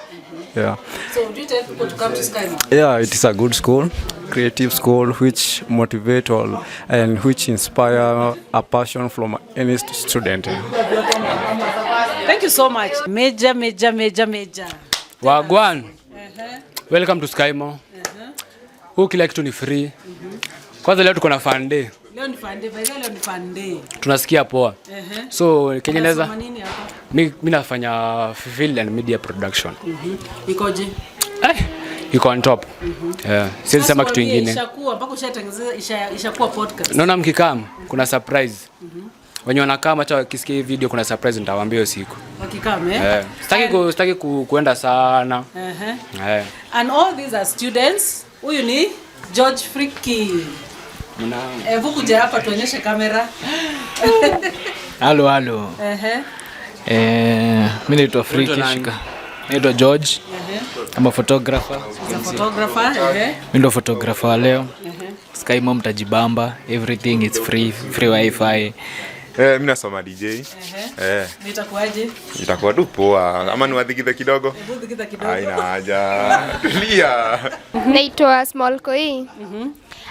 Yeah. So would you tell people to come to Skymo? Yeah, it is a good school, creative school, which motivate all and which inspire a passion from any student. Thank you so much. Major, major, major, major. Wagwan. Welcome to Skymo. Huu kila kitu ni free. Kwanza leo tuko na fun day. Leo ni fun day. By the way, leo ni fun day. Tunasikia poa. So Kenya naweza Unasoma nini hapa? mi nafanya film and media production. Ikoje? Iko on top. Yeah. Siwezi sema kitu ingine. Ishakuwa mpaka ushatengeneza ishakuwa podcast. Naona mkikam kuna surprise. Wenye wanakaa hata wakisikia hii video kuna surprise nitawaambia hiyo siku. Wakikam, eh? Yeah. Sitaki kuenda sana. Yeah. And all these are students. Huyu ni George Friki. Hebu kuja hapa tuonyeshe kamera. Halo halo. Mimi naitwa Friki Shika. Naitwa George. I'm a photographer. He's a photographer. Mimi ndo photographer wa leo. Skymo mtajibamba, everything is free, free wifi. Mimi nasoma DJ. Nitakuaje? Itakuwa tu poa. Ama niwadhikithe kidogo? Hebu dhikitha kidogo. Haina haja. Tulia. Naitwa Small Koi.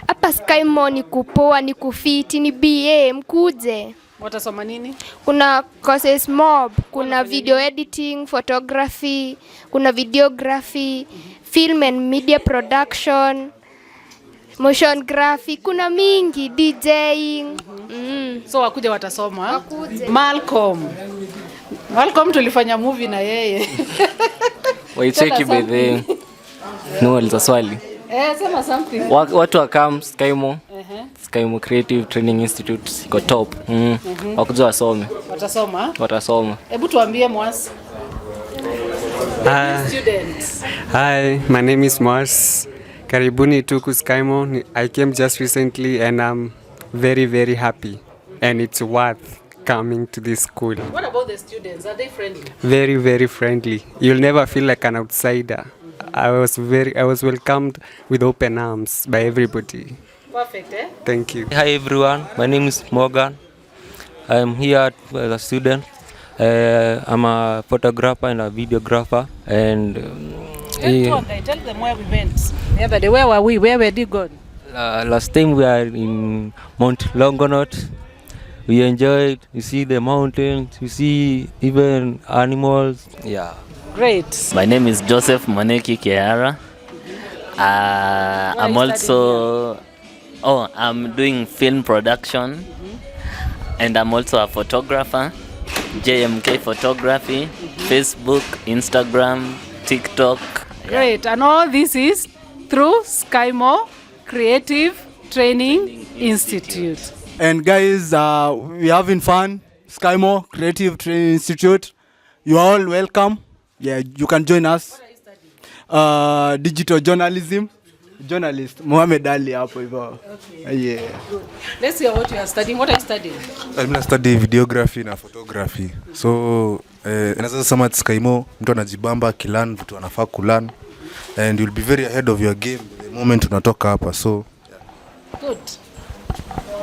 Hapa Skymo ni kupoa, ni kufiti, ni BA, mkuje. Watasoma nini? Kuna courses mob, kuna video editing, photography, kuna videography, film and media production, motion graphic, kuna mingi, DJing. So wakuja watasoma. Wakuje. Malcolm. Malcolm tulifanya movie na yeye. Waicheki by the no, aliza swali. Sema something. Watu wakam Skymo. Skymo Creative Training Institute iko top. Wakuja wasome. Watasoma. Watasoma. Hebu tuambie Mwasi. Students. Hi, my name is Mars. Karibuni tuku Skymo. I came just recently and I'm very, very happy. And it's worth coming to this school. What about the students? Are they friendly? Very, very friendly. You'll never feel like an outsider. I was welcomed with open arms by everybody. Perfect, eh? Thank you. Hi everyone, my name is Morgan. I'm here as a student. I'm a photographer and a videographer. And tell them where we went the other day. Where were we? Where were you gone? Last time we are in Mount Longonot. We enjoyed. You see the mountains. You see even animals. Yeah. Great. My name is Joseph Moneki Kehara. I'm also I'm doing film production, and I'm also a photographer. JMK Photography, Facebook, Instagram, TikTok. Great. And all this is through Skymo Creative Training Institute. And guys, we're having fun. Skymo Creative Training Institute. You are all welcome. Yeah, you can join us. Digital journalism. Journalist Mohamed Ali hapo hivyo. Okay. Yeah. Good. Let's hear what you are studying. What are you studying? Mimi na study videography na photography. So naweza sema at Skymo mtu anajibamba akilearn vitu anafaa kulearn and you'll be very ahead of your game the moment unatoka hapa, so Good.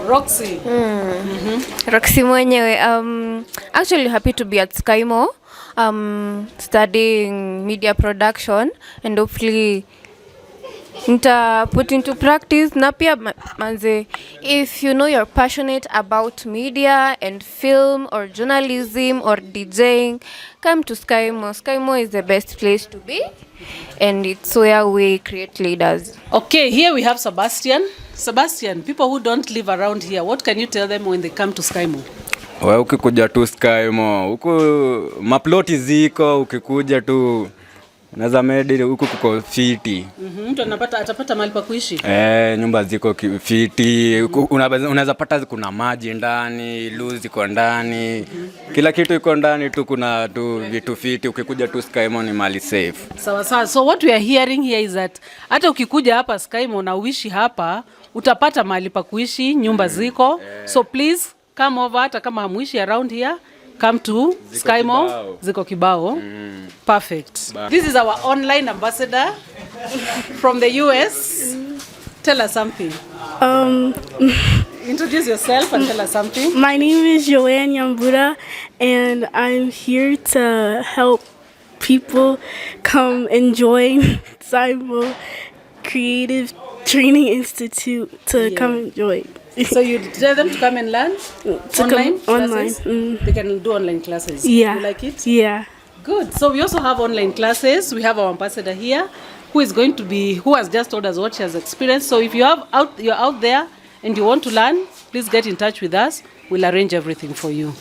Roxy. Roxy mwenyewe. Actually happy to be at Skymo, studying media production and hopefully nita put into practice. Na pia manze, if you know you're passionate about media and film or journalism or DJing, come to Skymo. Skymo is the best place to be and it's where we create leaders. Okay, here we have Sebastian. Sebastian, people who don't live around here, what can you tell them when they come to Skymo? We ukikuja tu Skymo, huku maploti ziko, ukikuja tu unaweza medi huku kuko fiti. Mtu anapata atapata mahali pa kuishi. Eh, nyumba ziko fiti, unaweza pata kuna maji ndani, loo ziko ndani, kila kitu iko ndani tu, kuna tu vitu fiti. Ukikuja tu Skymo ni mali safe. Sawa sawa. So what we are hearing here is that hata ukikuja hapa Skymo na uishi hapa, utapata mahali pa kuishi, nyumba ziko. So please come over, hata kama hamuishi around here, come to Ziko Skymo. kibao. Ziko kibao. Perfect. This is our online ambassador from the US. Tell us something. Introduce yourself and tell us something. My name is Joanne Yambura, and I'm here to help people come and join Cyber Creative Training Institute to come and join. So you tell them to come and learn To online come online. classes? They can do online classes. Yeah. You like it? Yeah. Good. So we also have online classes. We have our ambassador here who is going to be who has just told us what she has experienced. So if you're out there and you want to learn, please get in touch with us. We'll arrange everything for you.